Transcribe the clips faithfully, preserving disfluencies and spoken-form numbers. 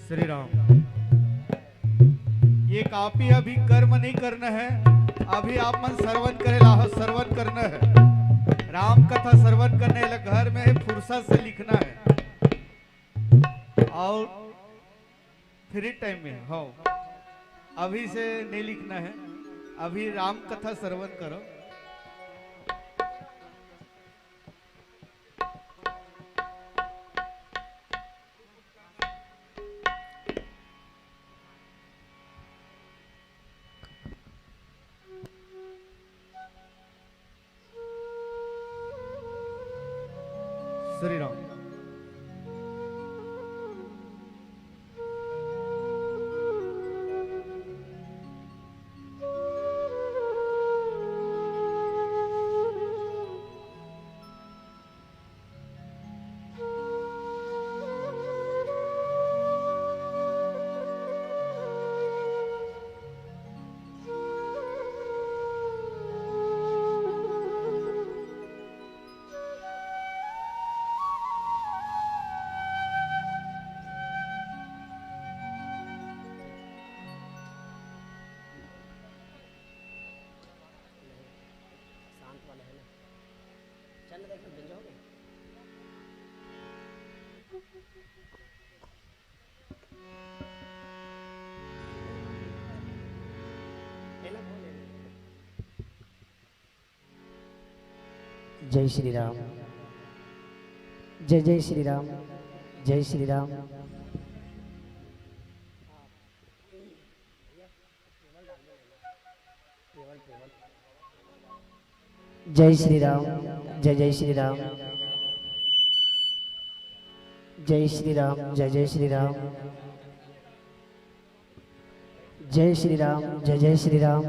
श्री राम। ये कापी अभी कर्म नहीं करना है, अभी आप मन श्रवण करे ला हो, श्रवण करना है। राम कथा श्रवण करने ला घर में फुर्सत से लिखना है और फ्री टाइम में हो, अभी से नहीं लिखना है, अभी राम कथा श्रवण करो। श्री राम। शांत वाला है ना। चल ना, देख, भिंजा हो गया। जय श्री राम। जय जय श्री राम। जय श्री राम। जय श्री राम। जय जय श्री राम। जय श्री राम। जय जय श्री राम। जय श्री राम। जय जय श्री राम।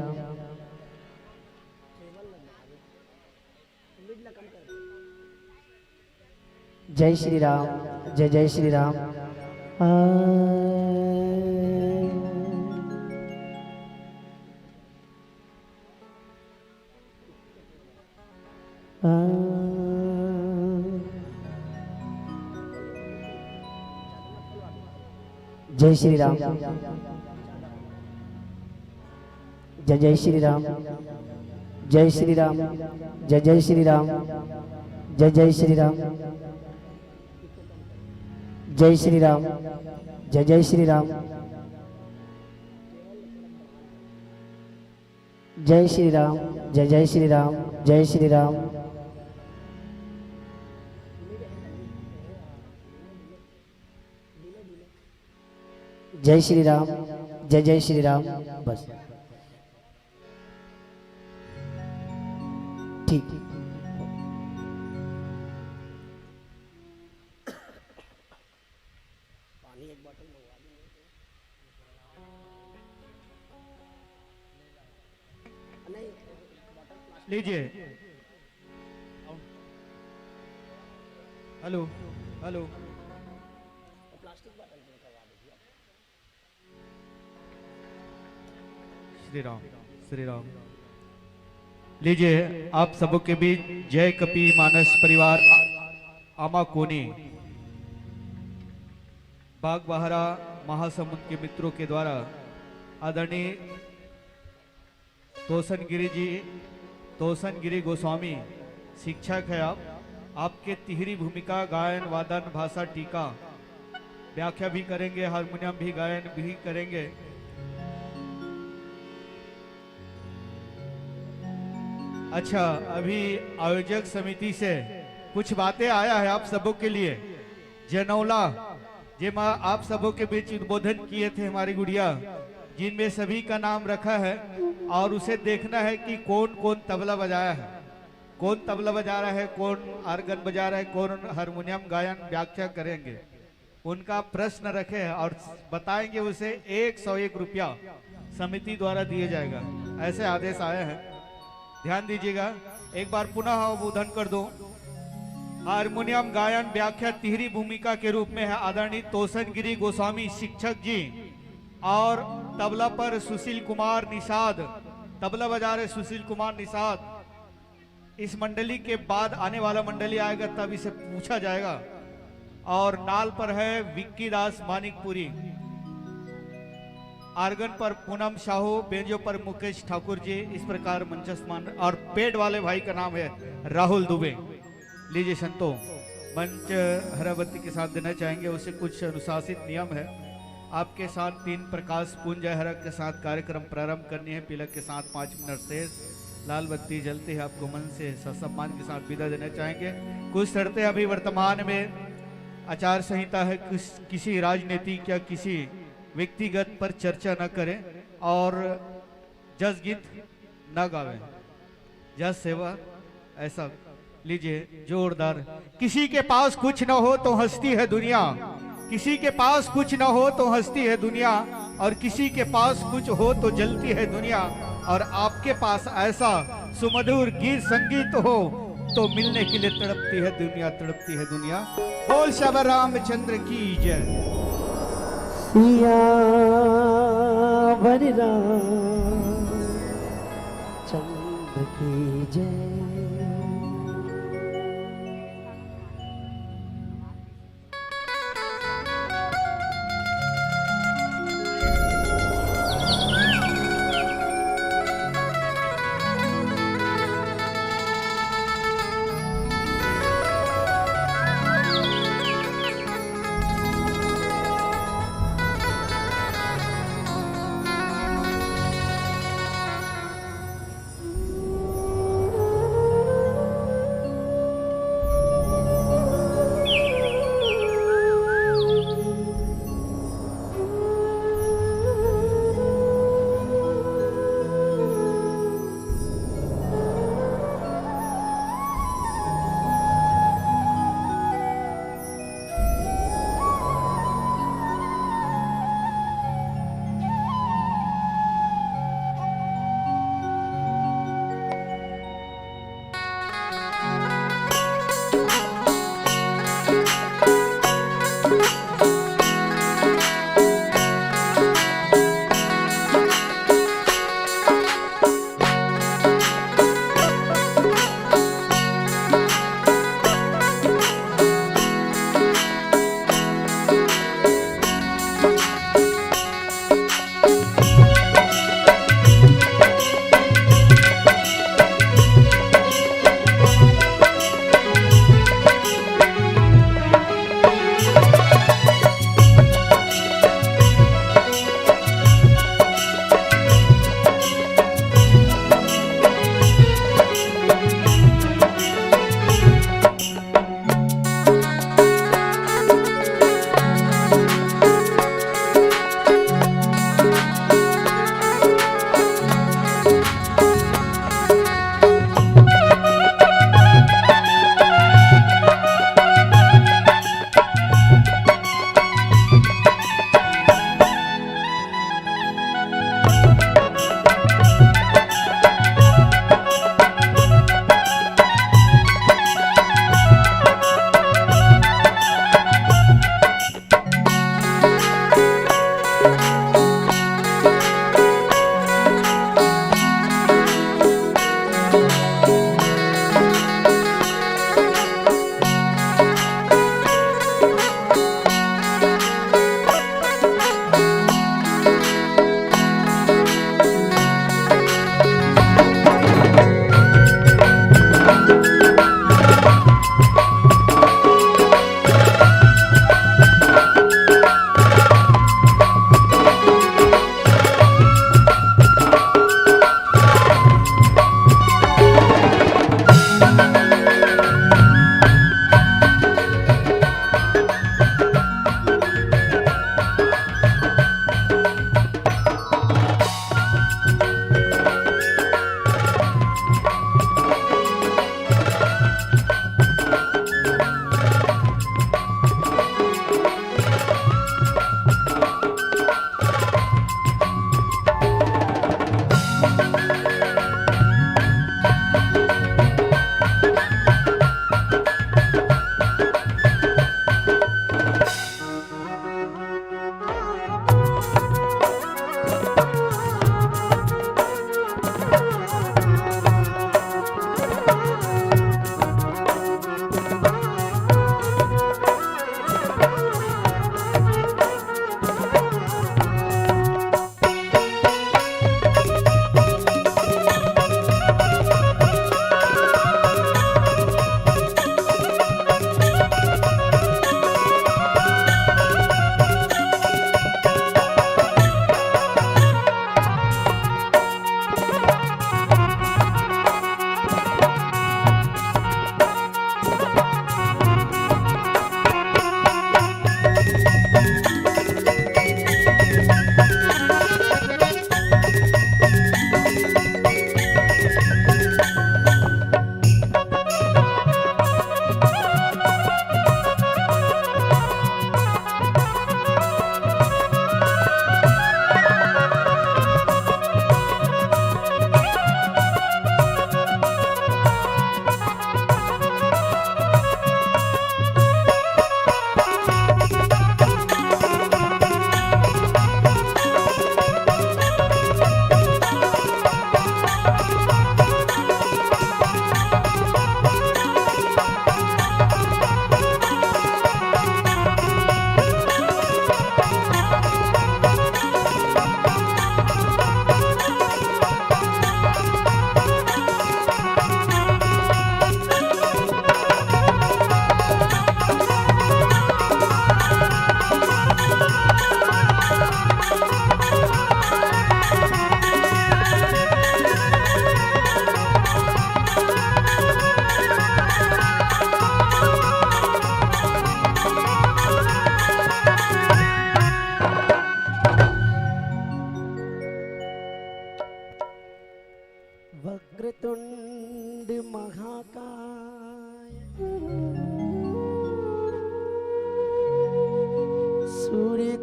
जय श्री राम। जय जय श्री राम। आ, आ, जय श्री राम। जय जय श्री राम। जय श्री राम। जय जय श्री राम। जय जय श्री राम। जय श्री राम। जय जय श्री राम। जय श्री राम। जय जय श्री राम। जय श्री राम। जय श्री राम। जय जय श्री राम। बस, ठीक। पानी एक बॉटल मंगवा दीजिए। नहीं, बॉटल प्लास्टिक। लीजिए। Hello, hello. प्लास्टिक बॉटल में करवा दीजिए। श्री राम, श्री राम। लीजिए, आप सबों के बीच जय कपि मानस परिवार आ-, आमा कोनी, बागबाहरा महासमुंद के मित्रों के द्वारा आदरणीय तोसन गिरी जी, तोसन गिरी गोस्वामी शिक्षक है आप। आपके तिहरी भूमिका, गायन, वादन, भाषा, टीका, व्याख्या भी करेंगे, हारमोनियम भी, गायन भी करेंगे। अच्छा, अभी आयोजक समिति से कुछ बातें आया है आप सबों के लिए। जनौला, जेमा आप सबों के बीच उद्बोधन किए थे हमारी गुड़िया, जिनमें सभी का नाम रखा है और उसे देखना है कि कौन कौन तबला बजाया है, कौन तबला बजा रहा है, कौन आर्गन बजा रहा है, कौन हारमोनियम गायन व्याख्या करेंगे। उनका प्रश्न रखे हैं और बताएंगे उसे एक सौ एक रुपया समिति द्वारा दिए जाएगा, ऐसे आदेश आए हैं। ध्यान दीजिएगा, एक बार पुनः उद्बोधन कर दो। हारमोनियम गायन व्याख्या तिहरी भूमिका के रूप में है आदरणीय तोसन गिरी गोस्वामी शिक्षक जी, और तबला पर सुशील कुमार निषाद, तबला बजा रहे सुशील कुमार निषाद। इस मंडली के बाद आने वाला मंडली आएगा, तब इसे पूछा जाएगा। और नाल पर है विक्की दास मानिकपुरी। आर्गन पर पूनम साहू, बेंजो पर मुकेश ठाकुर जी, इस प्रकार मंचस्थ मान, और पैड वाले भाई का नाम है राहुल दुबे। लीजिए संतो, मंच हराबत्ती के साथ देना चाहेंगे, उसे कुछ अनुशासित नियम है। आपके साथ तीन प्रकाश पुंज है, हरा के साथ कार्यक्रम प्रारंभ करनी है, पीला के साथ पाँच मिनट शेष, लाल बत्ती जलती है, आपको मन से ससम्मान के साथ विदा देना चाहेंगे। कुछ शर्तें अभी वर्तमान में आचार संहिता है, किस, किसी राजनीतिक या किसी व्यक्तिगत पर चर्चा न करें और जस गीत न गावें। जस सेवा ऐसा लीजिए जोरदार। किसी के पास कुछ न हो तो हंसती है दुनिया, किसी के पास कुछ न हो तो हंसती है दुनिया, और किसी के पास कुछ हो तो जलती है दुनिया। और आपके पास ऐसा सुमधुर गीत संगीत हो तो मिलने के लिए तड़पती है दुनिया, तड़पती है दुनिया। बोल श्यामा रामचंद्र की जय। सियावर रामचंद्र की जय।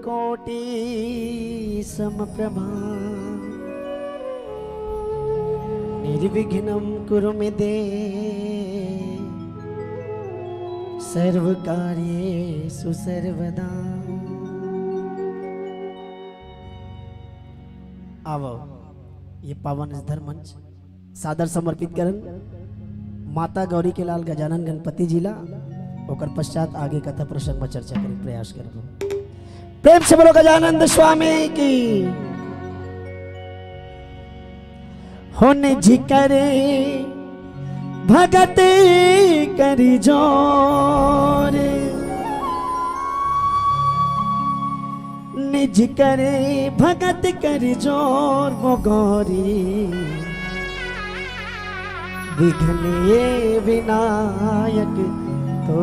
कोटि समप्रभा निर्विघ्नं कुरु मे देव सर्वकार्येषु सर्वदा। आवो, ये पावन धर्म मंच सादर समर्पित करन माता गौरी के लाल गजानन गणपति जी ला। ओकर पश्चात आगे कथा प्रसंग में चर्चा करे के प्रयास करबो। प्रेम से बोलो गजानंद स्वामी की। हो निज करे भगत करि जोर, निज करे भगत करि जोर वो गौरी, विघ्न ये विनायक तो।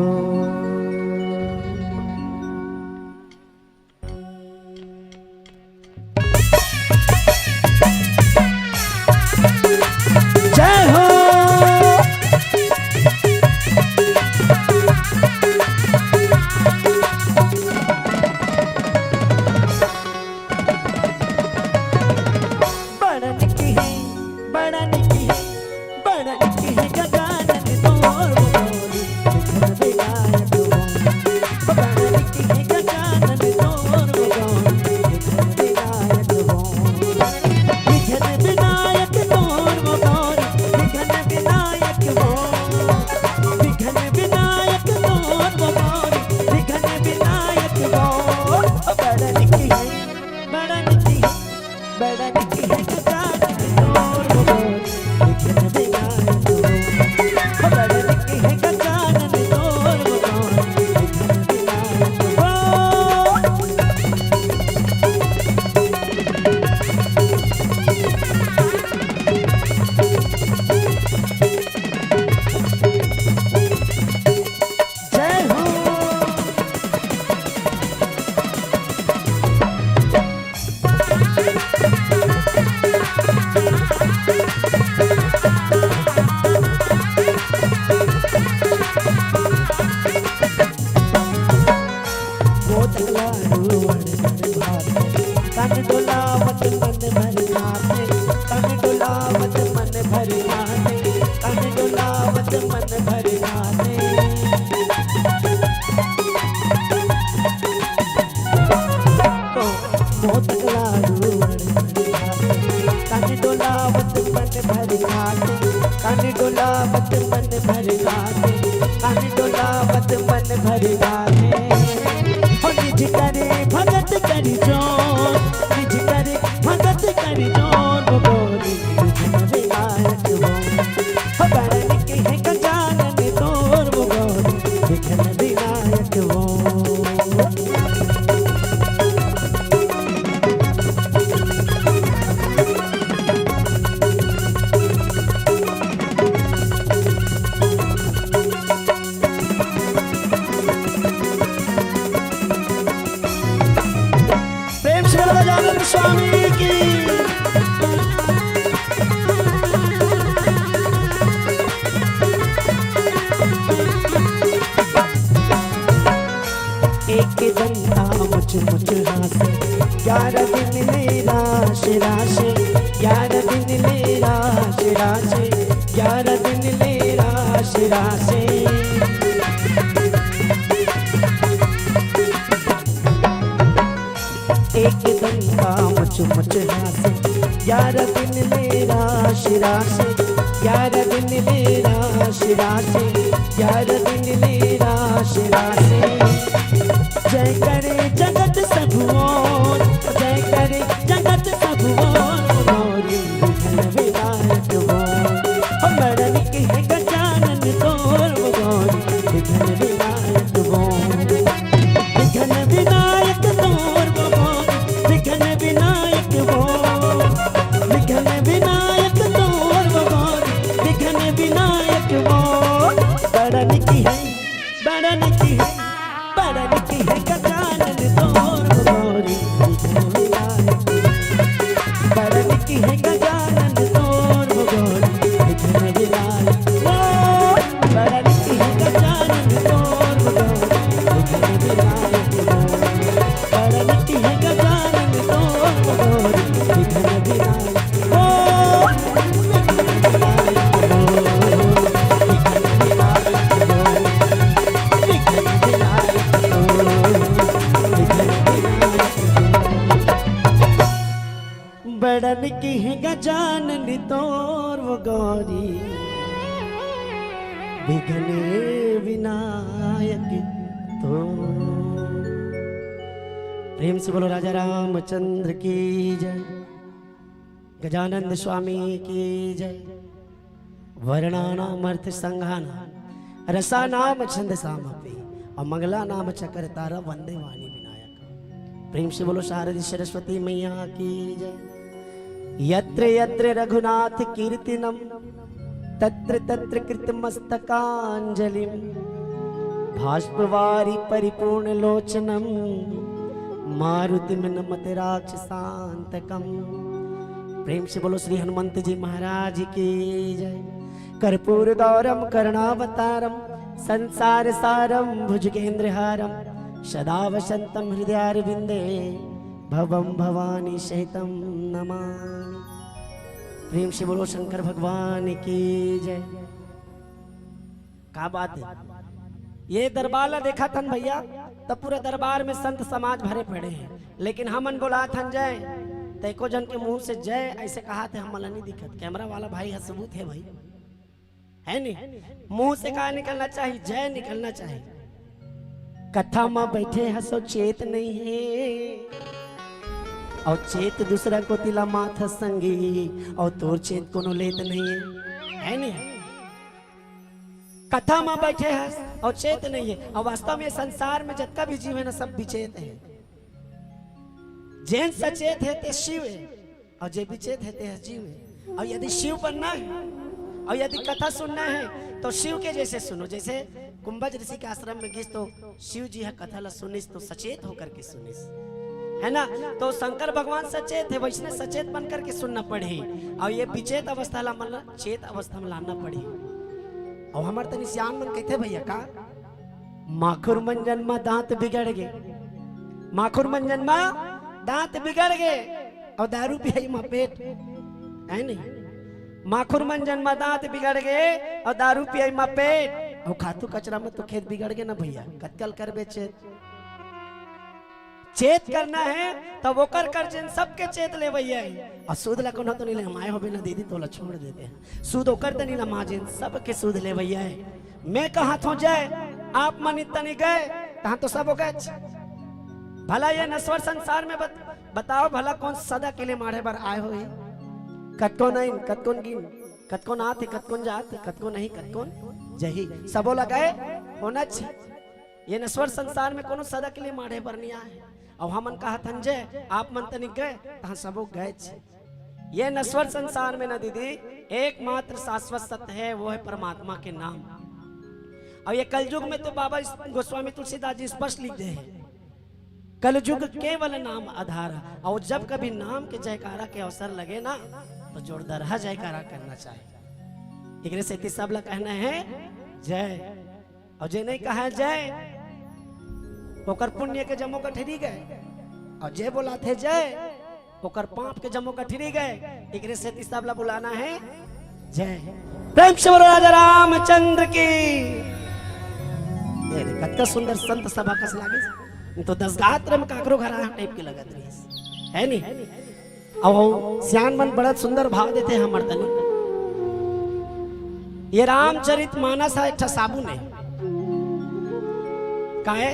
जय हो। बड़ा निक है, बड़ा निक है, बड़ा निक है गजानन तोर वो गौरी, विघ्न विनायक वो। बड़ा निक है गजानन तोर वो गौरी, विघ्न विनायक वो। विघ्न विनायक तोर वो गौरी, विघ्न विनायक वो। विघ्न विनायक तोर वो गौरी, विघ्न विनायक वो। बड़ा निक है, बड़ा निक है, बड़ा निक है गजानन तोर वो गौरी, विघ्न विनायक वो। बड़ा निक है गजानन तोर वो गौरी, विघ्न विनायक वो। जय हो। मोदक लाडू अड़बड़ भाते, तन डोलावत मन भर नाचे, तन डोलावत मन भर नाचे, तन डोलावत मन भर नाचे। ओ मोदक लाडू अड़बड़ भाते, तन डोलावत मन भर नाचे, तन डोलावत मन भर नाचे, तन डोलावत मन भर नाचे। हो निज करे भगत करि जोर, निज करे भगत करि जोर वो गौरी, विघ्न विनायक वो। हो बड़ा निक है गजानन तोर वो गौरी, विघ्न विनायक वो। प्रेम से बोलो गजानन स्वामी की। एक दंता मुछ मुछ हासे, ग्यारह दिन ले रास रास, ग्यारह दिन ले रास रास, ग्यारह दिन ले रास रास। एक दंता मुछ मुछ हासे, ग्यारह दिन ले रास रास, ग्यारह दिन ले रास रास, ग्यारह दिन ले रास रास। जय करे जगत सब ओर, जय करे जगत सब ओर, गौरी विघ्न विनायक वो। हो बड़ा निक है गजानन तोर वो गौरी, विघ्न विनायक वो। विघ्न विनायक तोर वो गौरी, विघ्न विनायक वो। विघ्न विनायक तोर वो गौरी, विघ्न विनायक वो। बड़ा निक है, बड़ा निक है, बड़ा निक है गजानन तोर वो गौरी, विघ्न विनायक। बड़ा निक है गजानन तोर वो गौरी, विघ्न विनायक। ओ, बड़ा निक है गजानन तोर वो गौरी, विघ्न विनायक। ओ, बड़ा निक किहे गजानन तोर वो गौरी, विघ्न विनायक तो। प्रेम से बोलो राजा रामचंद्र की जय, गजानंद स्वामी की जय। वर्णानाम अर्थ संघानाम रसानाम छंदसामपि और मंगलानाम चक्रतारा वंदे वाणी विनायक। प्रेम से बोलो शारदी सरस्वती मैया की जय। यत्र यत्र रघुनाथ कीर्तनम तत्र तत्र कृतमस्तकांजलिम बाष्पवारि परिपूर्ण लोचनम मारुतिम नमत राक्षसांतकम। प्रेम से बोलो श्री हनुमंत जी महाराज की जय। कर्पूर गौरम करुणावतारम संसार सारम भुजगेंद्र हारम सदा वसंतम हृदयारविंदे भवम भवानी सहितम नमामि। प्रेम से बोलो शंकर भगवान की जय। का बात है, ये दरबार ला देखत हन भैया, तब पूरा दरबार में संत समाज भरे पड़े हैं, लेकिन हमन बोलात हन जय, त एको जन के मुंह से जय ऐसे कहाथे हमन ला नहीं दिखत। कैमरा वाला भाई ह सबूत है भाई, है नहीं? मुंह से का निकलना चाहिए? जय निकलना चाहिए। कथा में बैठे हसो चेत नहीं है, और चेत दूसरा कोती ला माथ संगी, और तोर चेत कोनो लेत नहीं है, है नहीं? कथा में बैठे हस और चेत नहीं है, और वास्तव में संसार में जतका भी जीव है ना, सब विचेत है। जेन सचेत है ते शिव है, और जे विचेत है ते ह जीव है। और यदि शिव बनना है और यदि कथा सुनना है तो शिव के जैसे सुनो। जैसे कुंभज ऋषि के आश्रम में गिस तो शिव जी ह कथा ला सुनिस तो सचेत होकर के सुनिस, है ना? तो शंकर भगवान सचेत है, वैसने सचेत बन करके सुनना पड़ही। और ये विचेत अवस्था ला मन ला चेत अवस्था में लाना पड़ही। और हमर तनी सियान मन कहते भैया का, माखुर मंजन मा दांत बिगड़ गे, माखुर मंजन मा दांत बिगड़ गे, और दारू पियई मा पेट, है नहीं? माखुर मंजन मा दांत बिगड़ गे और दारू पियई मा पेट, और खातू कचरा में तो खेत बिगड़ गे ना भैया, कतकल कर बेचे। चेत करना है तब ओकर कर जेन सबके चेत लेवैया है। और सूद ला कोनो तो नहीं ले, हम आए होबे ना दीदी, तोला छोड़ देते हैं। सूद ओकर तनी ला माजेन, सबके सूद लेवैया है। मैं कहा थो जय, आप मन तनी गए, तहाँ तो सब हो गए। भला ये नश्वर संसार में बत-, बताओ भला कौन सदा के लिए माढ़े बर आए हो? कतको नहीं, कतकोन गिन, कतकोन आते, कतकोन जाते, कतको नहीं, कतकोन जही, सबो ला गए होना चाहिए। ये नश्वर संसार में कोनो सदा के लिए माढ़े बर नहीं आए। और हमन कहा थन जय, आप मन तनी गए, तहाँ सबो गए छे। ये नश्वर संसार में ना दीदी, एकमात्र शाश्वत सत्य है, वो है परमात्मा के नाम। और ये कलयुग में तो बाबा इस, गोस्वामी तुलसीदास जी स्पष्ट लिख दे हैं, कलयुग केवल नाम आधार। और जब कभी नाम के जयकारा के अवसर लगे ना, तो जोरदार जयकारा करना चाहिए। एकरे सेती सब ला कहना है जय। और जे नहीं कहा जय, ओकर पुण्य के जमो गठरी गए, और जे बोलाथे जय, ओकर पाप के जमो गठरी गए। एकरे सेती सब ला बुलाना है जय। प्रेम से बोलो राजा रामचंद्र की। ये रे, कतका सुंदर संत सभा कस लागे। नहीं तो दस गात्र में काकरो घर आया टाइप के लगत रही है, नहीं? अब सियान मन बड़ा सुंदर भाव देते हैं हमर तनी। ये रामचरित मानस है, एक ठा साबुन है। का है?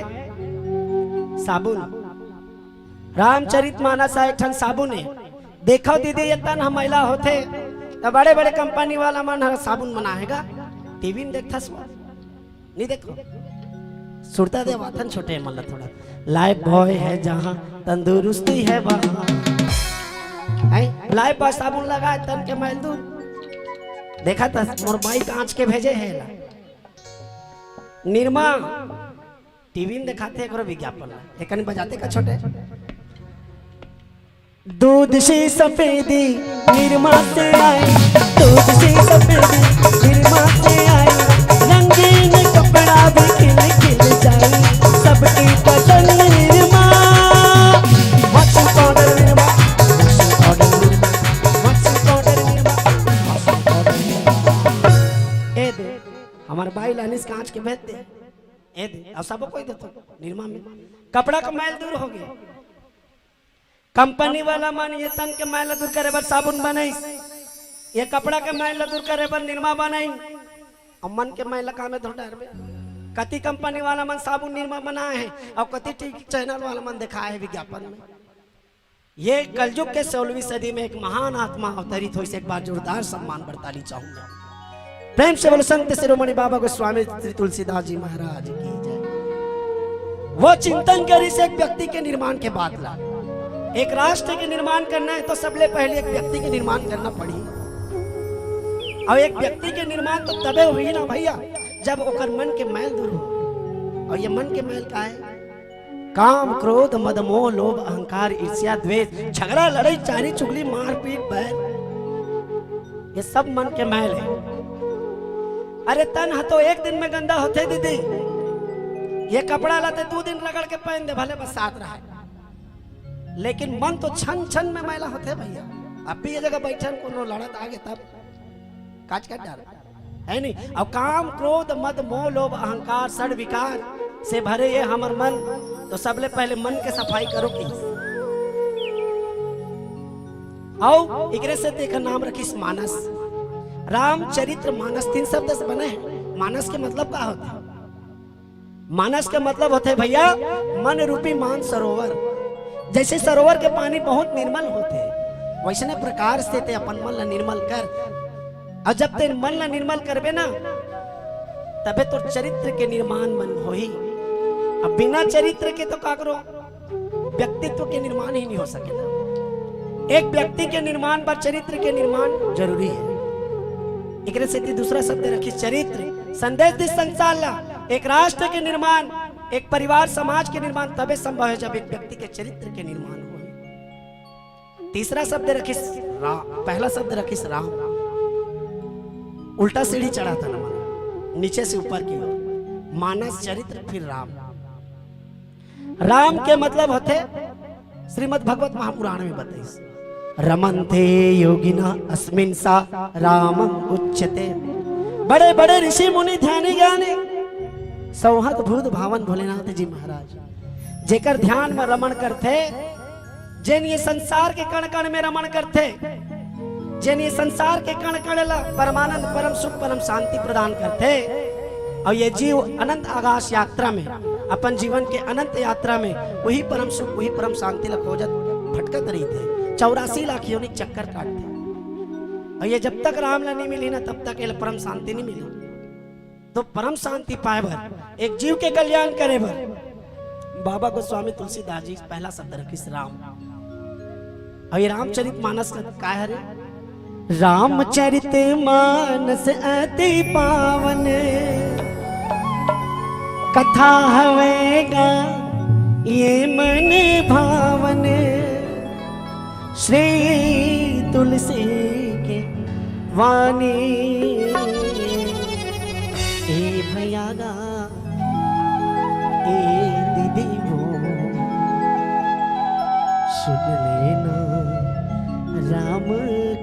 साबुन। रामचरित मानस है, एक ठन साबुन है। देखो दीदी, ये तन ह मैला होथे, त बड़े-बड़े कंपनी वाला मन ह साबुन बनाएगा। टीवी में देखथस वो? नहीं देखो। सुरता देवाथन छोटे मन ला थोड़ा। लाइफ बॉय है जहाँ, तंदुरुस्ती है वहाँ। हैं? लाइफ बॉय साबुन लगाए, तन के मैल दूर। देखा त मोर बाई कांच के भेजे है ला। निरमा, टीवी में दिखाते हैं, करो विज्ञापन। एकन बजाते का छोटे? दूध सी सफेदी निरमा से आई, दूध सी सफेदी निरमा से आई, रंगीन कपड़ा भी खिल खिल जाए, सबकी पसंद Nirma. Washing powder Nirma, washing powder Nirma, washing powder Nirma, washing powder Nirma. ए दे, हमार बाई लानिस कांच के भेज दे। ए दे, अब सबो कोई देतो निरमा में। कपड़ा का मैल दूर हो गया। कंपनी वाला मन ये तन के मैल ला दूर करे बर साबुन बनाइस, ये कपड़ा के मैल ला दूर करे बर निरमा बनाइन, अउ मन के मैल ला का में धो डारबे? कति कंपनी वाला मन साबुन निरमा बनाए हे अउ कति टीवी चैनल वाला मन देखाए हे विज्ञापन में। ये कलयुग के सोलहवीं सदी में एक महान आत्मा अवतरित होइस। एक बार जोरदार सम्मान बरताली चाहूंगा। प्रेम से बोलो संत शिरोमणि बाबा गोस्वामी श्री तुलसीदास जी महाराज की जय। वो चिंतन करिस एक व्यक्ति के निर्माण के बात ला। एक राष्ट्र के निर्माण करना हे तो सबले पहले एक व्यक्ति के निर्माण करना पड़ही। अउ एक व्यक्ति के निर्माण तो तबे होही ना भइया, जब ओकर मन के मैल दूर हो। अउ ये मन के मैल का हे? काम, क्रोध, मद, मोह, लोभ, अहंकार, ईर्ष्या, द्वेष, झगड़ा, लड़ाई, चारी चुगली, मारपीट, बैर, ये सब मन के मैल हे। अरे, तन ह तो एक दिन में गंदा होथे दीदी, ये कपड़ा ला ते दू दिन रगड़ के पहन दे, भले बरसात रहे, लेकिन मन तो छन छन में मैला होथे भइया। अब भी ये जगह बैठन, कोनो लड़त आगे तब काच काच डार, हे नहीं? अउ काम, क्रोध, मद, मोह, लोभ, अहंकार, षड विकार से भरे ये हमर मन, तो सबले पहले मन के सफाई करो कि। अउ एकरे से तेकर नाम रखिस मानस। रामचरित्र मानस तीन शब्द से बने हे। मानस के मतलब का होथे? मानस के मतलब होथे भइया, मन रूपी मान सरोवर। जइसे सरोवर के पानी बहुत निर्मल होथे, वइसने प्रकार से ते अपन मन ला निर्मल कर। अउ जब ते मन ला निर्मल करबे ना, तभे तोर चरित्र के निर्माण मन होही। अब बिना चरित्र के तो काकरो व्यक्तित्व के निर्माण ही नहीं हो सके ना। एक व्यक्ति के निर्माण बर चरित्र के निर्माण जरूरी हे। एकरे सेती दूसरा शब्द रखिस चरित्र। संदेश दिस संसार ला, एक राष्ट्र के निर्माण, एक परिवार समाज के निर्माण तबे संभव हे जब एक व्यक्ति के चरित्र के निर्माण हो। तीसरा शब्द रखिस राम, पहला शब्द रखिस राम। उल्टा सीढ़ी चढ़ात हे ना मन, नीचे से ऊपर की ओर। मानस, चरित्र, फिर राम। राम के मतलब होथे, श्रीमद् भगवत महापुराण में बताइस, रमन्ते योगिनः अस्मिन् सा रामम् उच्यते। बड़े बड़े ऋषि मुनि ध्यानी ज्ञानी, सौहत भूत भावन भोलेनाथ जी महाराज, जेकर ध्यान में रमण करथे, जेन ये संसार के कण कण में रमण करथे, जेन ये संसार के कण कण ला परमानंद, परम सुख, परम शांति प्रदान करथे, अउ ये जीव अनंत आकाश यात्रा में, अपन जीवन के अनंत यात्रा में उही परम सुख, उही परम शांति ला खोजत भटकत रहिथे, चौरासी लाख योनि चक्कर काटथे। अउ ये जब तक राम ला नहीं मिली ना, तब तक ये परम शांति नहीं मिली। तो परम शांति पाए बर, एक जीव के कल्याण करे बर बाबा गोस्वामी तुलसीदास जी पहला शब्द रखिस राम। अउ ये रामचरित मानस का काय हरे? रामचरित मानस अति पावन, कथा हवे गा ये मन भावन। श्री तुलसी के वाणी। ए भैया गा, ए दीदी वो, सुन लेना राम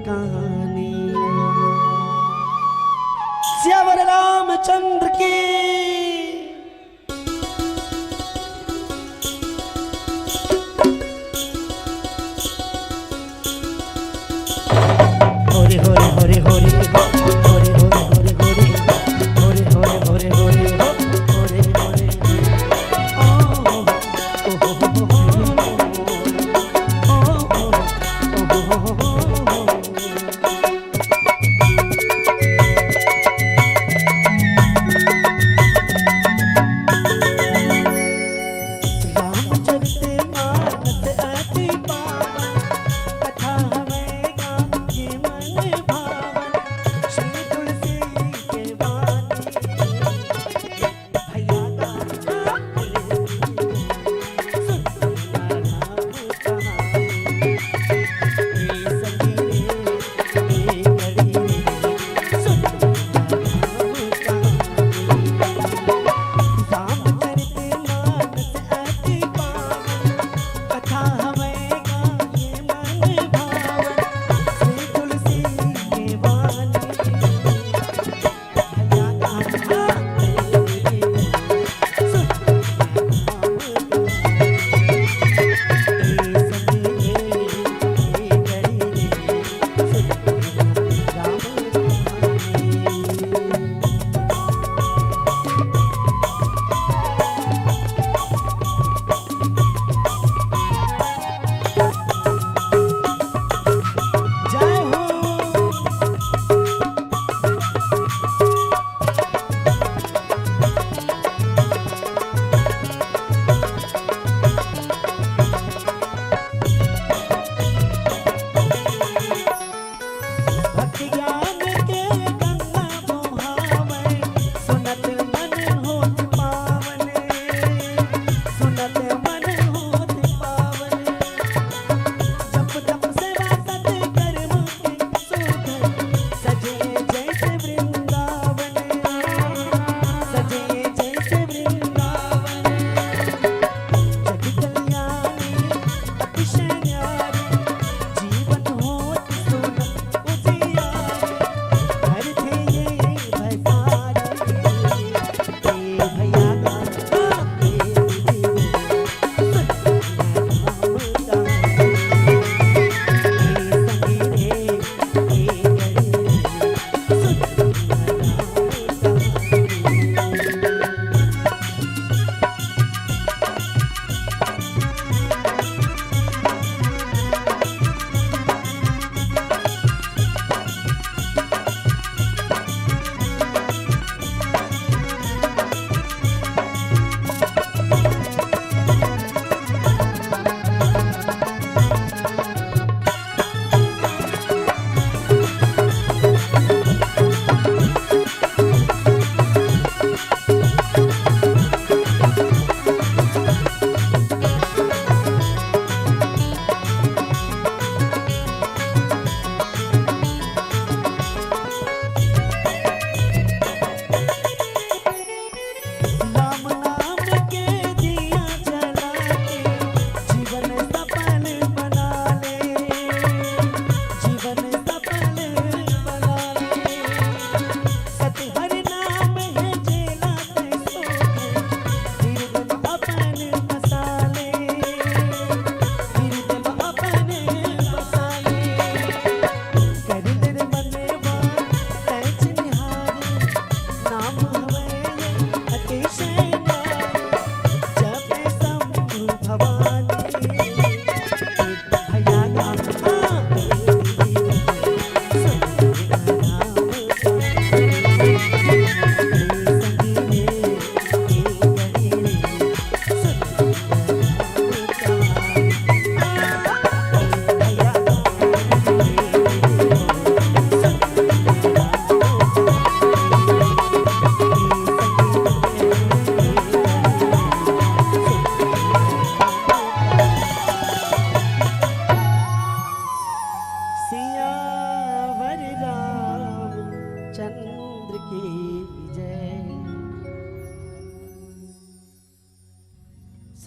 कहानी। सियावर रामचंद्र की। हरि हरि हरि हरि हरि हरि हरि हरि हरि हरि हरि हरि।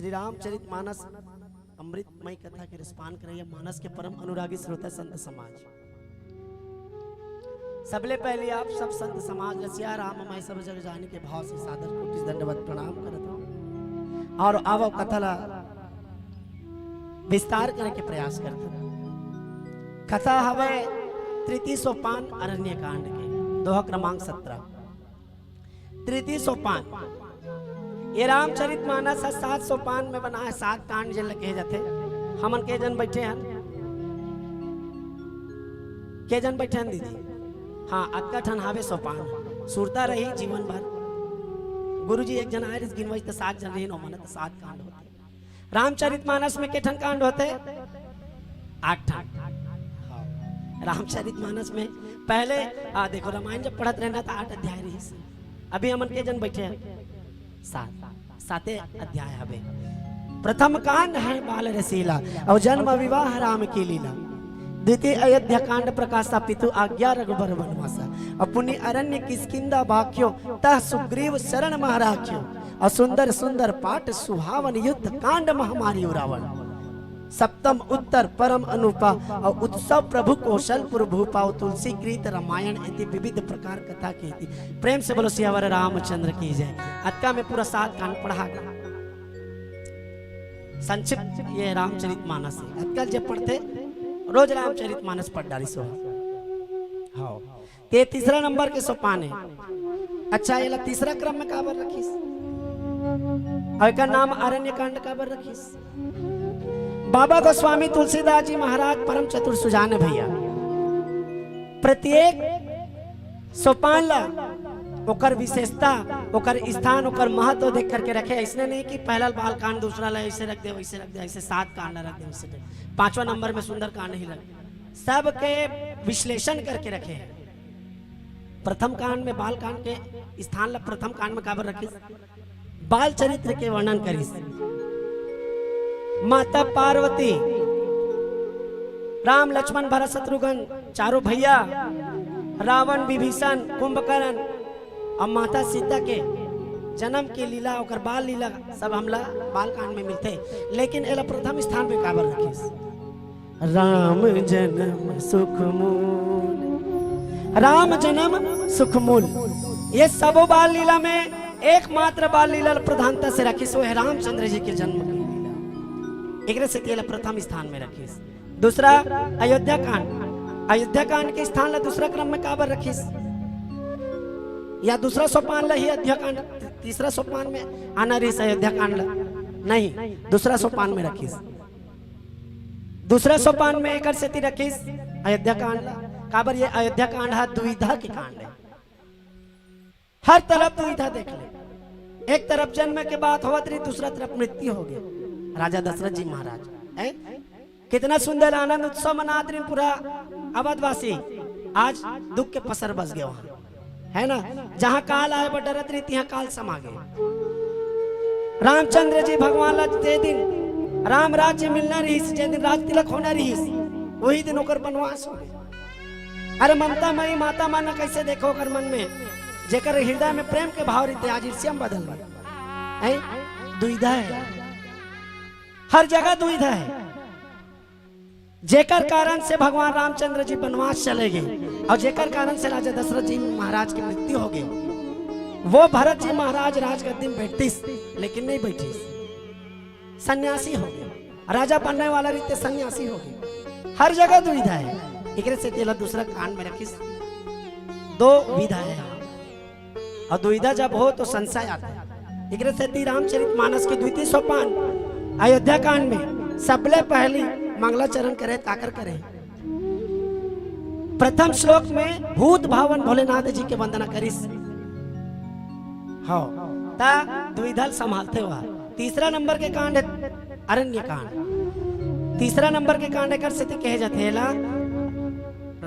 श्री रामचरित मानस अमृतमय कथा के रसपान करइया मानस के परम अनुरागी श्रोता संत समाज, सबले पहले आप सब संत समाज ल सिया राम मैं सब जग जानी के भाव से सादर कोटि दंडवत प्रणाम करत हूँ। और आवो कथा ला विस्तार करे के प्रयास करत हूँ। कथा हवय तृतीय सोपान अरण्य कांड के, दोहा क्रमांक सत्रह। तृतीय सोपान। ये रामचरित मानस ह सात सोपान में बना है, सात कांड जेन ल कहे जाथे। हमन के जन बैठे हन, के जन बैठे हन दीदी? हाँ, अतका ठन हावे सोपान। सुरता रही जीवन भर। गुरुजी एक जन आए रिहिस गिनवाइस त सात जन रहिन, ओमन त सात कांड होथे। रामचरित मानस में के ठन कांड होथे? आठ ठन। हाँ। रामचरित मानस में पहले, आ, देखो, रामायण जब पढ़त रहना त आठ अध्याय रहिस। अभी हमन के जन बैठे हैं? सात। साते अध्याय हवे। प्रथम कांड है बाल रसीला, और जन्म विवाह राम की लीला। द्वितीय अयोध्या कांड प्रकाशा, पितु आज्ञा रघुबर वनवासा। और पुनि अरण्य किष्किंधा बाख्यो, तह सुग्रीव शरण महराख्यो। और सुंदर सुंदर पाठ सुहावन, युद्ध कांड मह मारियो रावण। सप्तम उत्तर परम अनूपा, और उत्सव प्रभु कौशलपुर भूपा, और तुलसी कृत रामायण इति विविध प्रकार कथा कीति। प्रेम से बोलो सियावर रामचंद्र की जय। अतका में पूरा सात कांड पढ़ा गया। संक्षिप्त ये रामचरित मानस है। अतका जे पढ़थे, रोज रामचरित मानस पढ़ डारी सो। हाँ। ते तीसरा नंबर के सोपान है। अच्छा, एला तीसरा क्रम में काबर रखिस? और एकर नाम अरण्य कांड काबर रखिस? बाबा गोस्वामी तुलसीदास जी महाराज परम चतुर सुजान है भैया। प्रत्येक सोपान ला ओकर विशेषता, ओकर स्थान, ओकर महत्व देख करके रखे। ऐसने नहीं कि पहला बाल कांड, दूसरा ला ऐसे रख दे, वैसे रख दे, ऐसे सात कांड रख दे, वैसे रख दे। पांचवा नंबर में सुंदर कांड ही रख दे। सबके विश्लेषण करके रखे हैं। प्रथम कांड में, बाल कांड के स्थान ला प्रथम कांड में काबर रखिस? बाल चरित्र के वर्णन करिस। माता पार्वती, राम, लक्ष्मण, भरत, शत्रुघ्न, चारों भैया, रावण, विभीषण, कुंभकर्ण, और माता सीता के जन्म के लीला, ओकर बाल लीला सब हमला बाल कांड में मिलथे। लेकिन एला प्रथम स्थान में काबर रखिस? राम जन्म सुख मूल, राम जन्म सुख मूल। ये सबो बाल लीला में एकमात्र बाल लीला प्रधानता से रखिस, वो है रामचंद्र जी के जन्म की लीला। एकरे से तेला प्रथम स्थान में रखिस। दूसरा अयोध्या कांड, अयोध्या कांड के स्थान ला दूसरा क्रम में काबर रखिस? या दूसरा सोपान ला ही अयोध्या कांड, तीसरा सोपान में आना रहिस अयोध्या कांड ला? नहीं, दूसरा सोपान में रखिस। दूसरा सोपान में एकर सेती रखिस अयोध्या कांड ला। काबर ये अयोध्या कांड हा दुविधा के कांड है। हर तरफ दुविधा देख ले। एक तरफ जन्म के बात होवत रही, दूसरा तरफ मृत्यु हो गया राजा दशरथ जी महाराज। हैं? कितना सुंदर आनंद उत्सव मनात रही पूरा अवधवासी, आज दुख के पसर बस गया वहां, है ना? जहां काल आए बर डरत रही, तिहां काल समा गए। रामचंद्र जी भगवान ला जे दिन राम राज्य मिलना रहिस, जे दिन राज तिलक होना रहिस, वही दिन ओकर वनवास हो गए। अरे ममता मई माता मन कैसे देखो ओकर मन में, जेकर हृदय में प्रेम के भाव रहते, आज ईर्ष्या में बदल गए। हैं? दुविधा है, हर जगह दुविधा है। जेकर कारण से भगवान रामचंद्र जी वनवास चले गए और जेकर कारण से राजा दशरथ जी महाराज की मृत्यु हो गई, वो भरत जी महाराज राजगद्दी में बैठिस, लेकिन नहीं बैठिस, सन्यासी हो गए। राजा बनने वाला रीते सन्यासी हो गए। हर जगह दुविधा है, एकरे से तेला दूसरा कांड में रखिस। दो विधा है यहाँ। और दुविधा जब हो तो संशय आता है। एकरे सेती रामचरित मानस के द्वितीय सोपान अयोध्या कांड में सबले पहली मंगलाचरण करे, काकर करे? प्रथम श्लोक में भूत भावन भोलेनाथ जी के वंदना करिस। हाँ, ता दुविधा ल संभालते हुआ। तीसरा नंबर के कांड है अरण्य कांड। तीसरा नंबर के कांड एकर सेती कहे जाथे एला।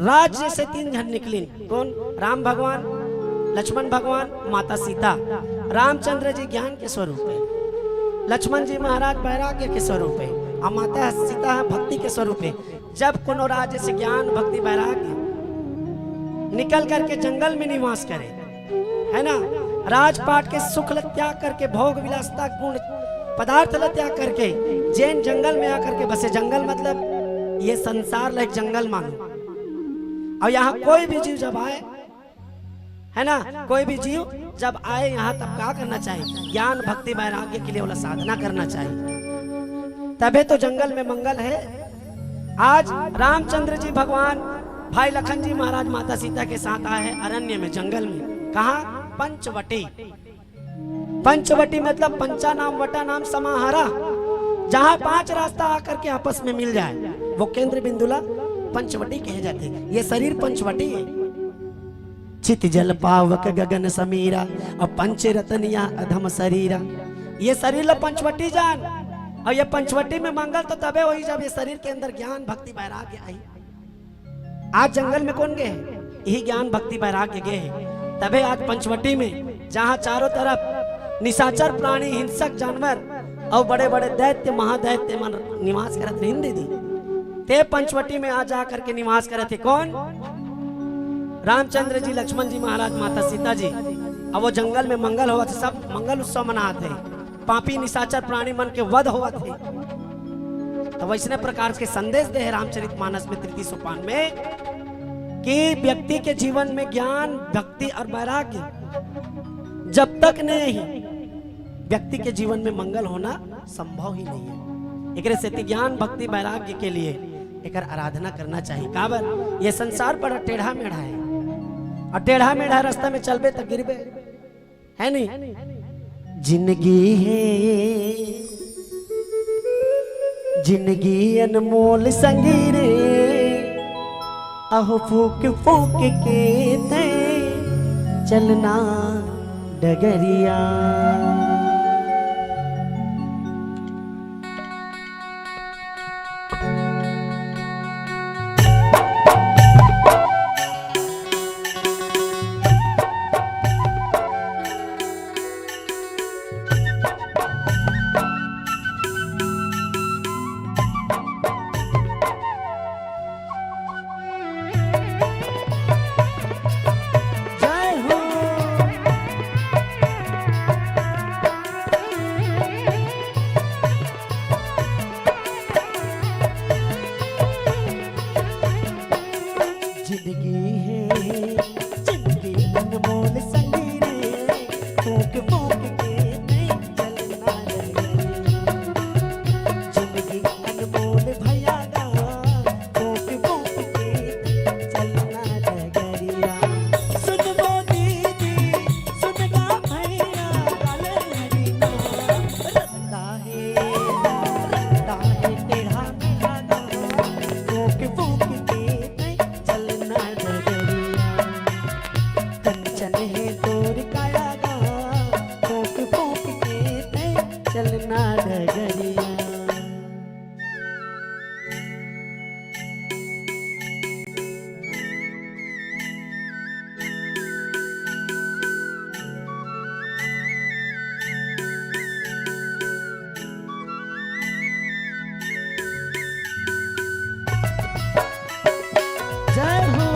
राज्य से तीन झन निकलिन। कौन? राम भगवान, लक्ष्मण भगवान, माता सीता। रामचंद्र जी ज्ञान के स्वरूप है, लक्ष्मण जी महाराज वैराग्य के स्वरूप है, और माता सीता भक्ति के स्वरूप है। जब कोनो राज्य से ज्ञान, भक्ति, वैराग्य निकल करके जंगल में निवास करे, है ना, राजपाट के सुख ल त्याग करके भोग विलासता गुण पदार्थ ला त्याग करके जेन जंगल में आकर के बसे, जंगल मतलब ये संसार ला एक जंगल मानो। अउ यहाँ कोई भी जीव जब आए, है ना, कोई भी जीव जब आए यहाँ, तब का करना चाहिए? ज्ञान, भक्ति, वैराग्य के लिए ओला साधना करना चाहिए, तभे तो जंगल में मंगल है। आज रामचंद्र जी भगवान भाई लखन जी महाराज माता सीता के साथ आए हैं अरण्य में, जंगल में। कहाँ? पंचवटी। पंचवटी मतलब पंचा नाम वटा नाम समाहारा, जहाँ पांच रास्ता आकर के आपस में मिल जाए, वो केंद्र बिंदु ला पंचवटी कहे जाथे। ये शरीर पंचवटी है। चित जल पावक गगन समीरा, अउ पंच रतन या अधम शरीरा। ये शरीर ला पंचवटी जान, अउ ये पंचवटी में मंगल तो तबे होही जब ये शरीर के अंदर ज्ञान, भक्ति, वैराग्य आही। आज जंगल में कोन गे हे? यही ज्ञान, भक्ति, वैराग्य गे हे। तभे आज पंचवटी में, जहाँ चारों तरफ निशाचर प्राणी, हिंसक जानवर अउ बड़े-बड़े दैत्य, महादैत्य मन निवास करत रहिन दीदी, ते पंचवटी में आ जा करके निवास करत हे। कोन? रामचंद्र जी, लक्ष्मण जी महाराज, माता सीता जी। अब वो जंगल में मंगल होवत हे, सब मंगल उत्सव मनात हे। पापी निशाचर प्राणी मन के वध होवत हे। तो वैसने प्रकार के संदेश दे हे रामचरित मानस में तृतीय सोपान में कि व्यक्ति के जीवन में ज्ञान, भक्ति और वैराग्य जब तक नहीं, व्यक्ति के जीवन में मंगल होना संभव ही नहीं है। एकरे सेती ज्ञान, भक्ति, वैराग्य के लिए एकर आराधना करना चाहिए। काबर ये संसार बड़ा टेढ़ा मेढ़ा है, और टेढ़ा मेढ़ा रास्ता में चलबे तो गिरबे। है नी? जिंदगी है, जिंदगी अनमोल संगी रे, अहो फूक फूक के तै चलना डगरिया। जय हो। जिंदगी है, जिंदगी अनमोल संगी रे, फूंक फूंक के नहीं चलना रे। जिंदगी अनमोल भैया गा, फूंक फूंक के चलना डगरिया। सुन वो दीदी, सुन गा भैया, गाले हरी ना, रत्ता है, रत्ता है टेढ़ा मेढ़ा गा, फूंक फूंक के नहीं चलना डगरिया। कंचन है तोर काया गा, फूंक फूंक के तै चलना डगरिया। जय हो।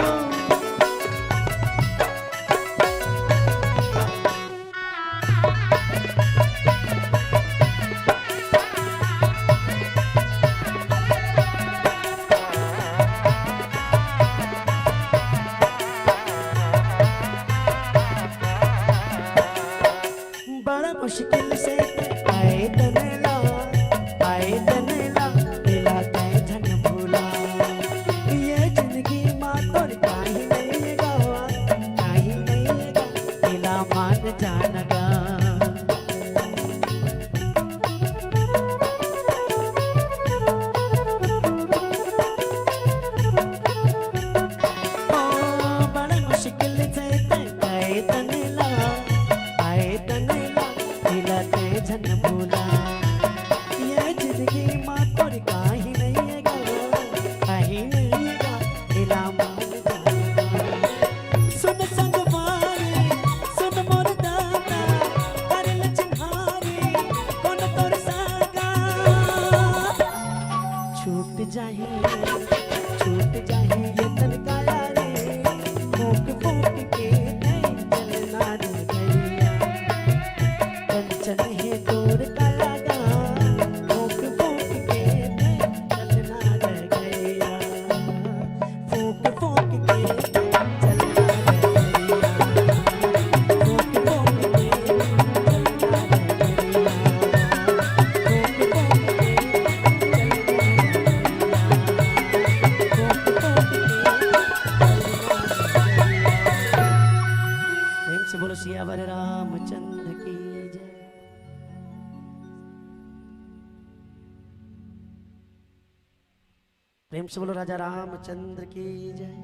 प्रेम से बोलो राजा रामचंद्र की जय।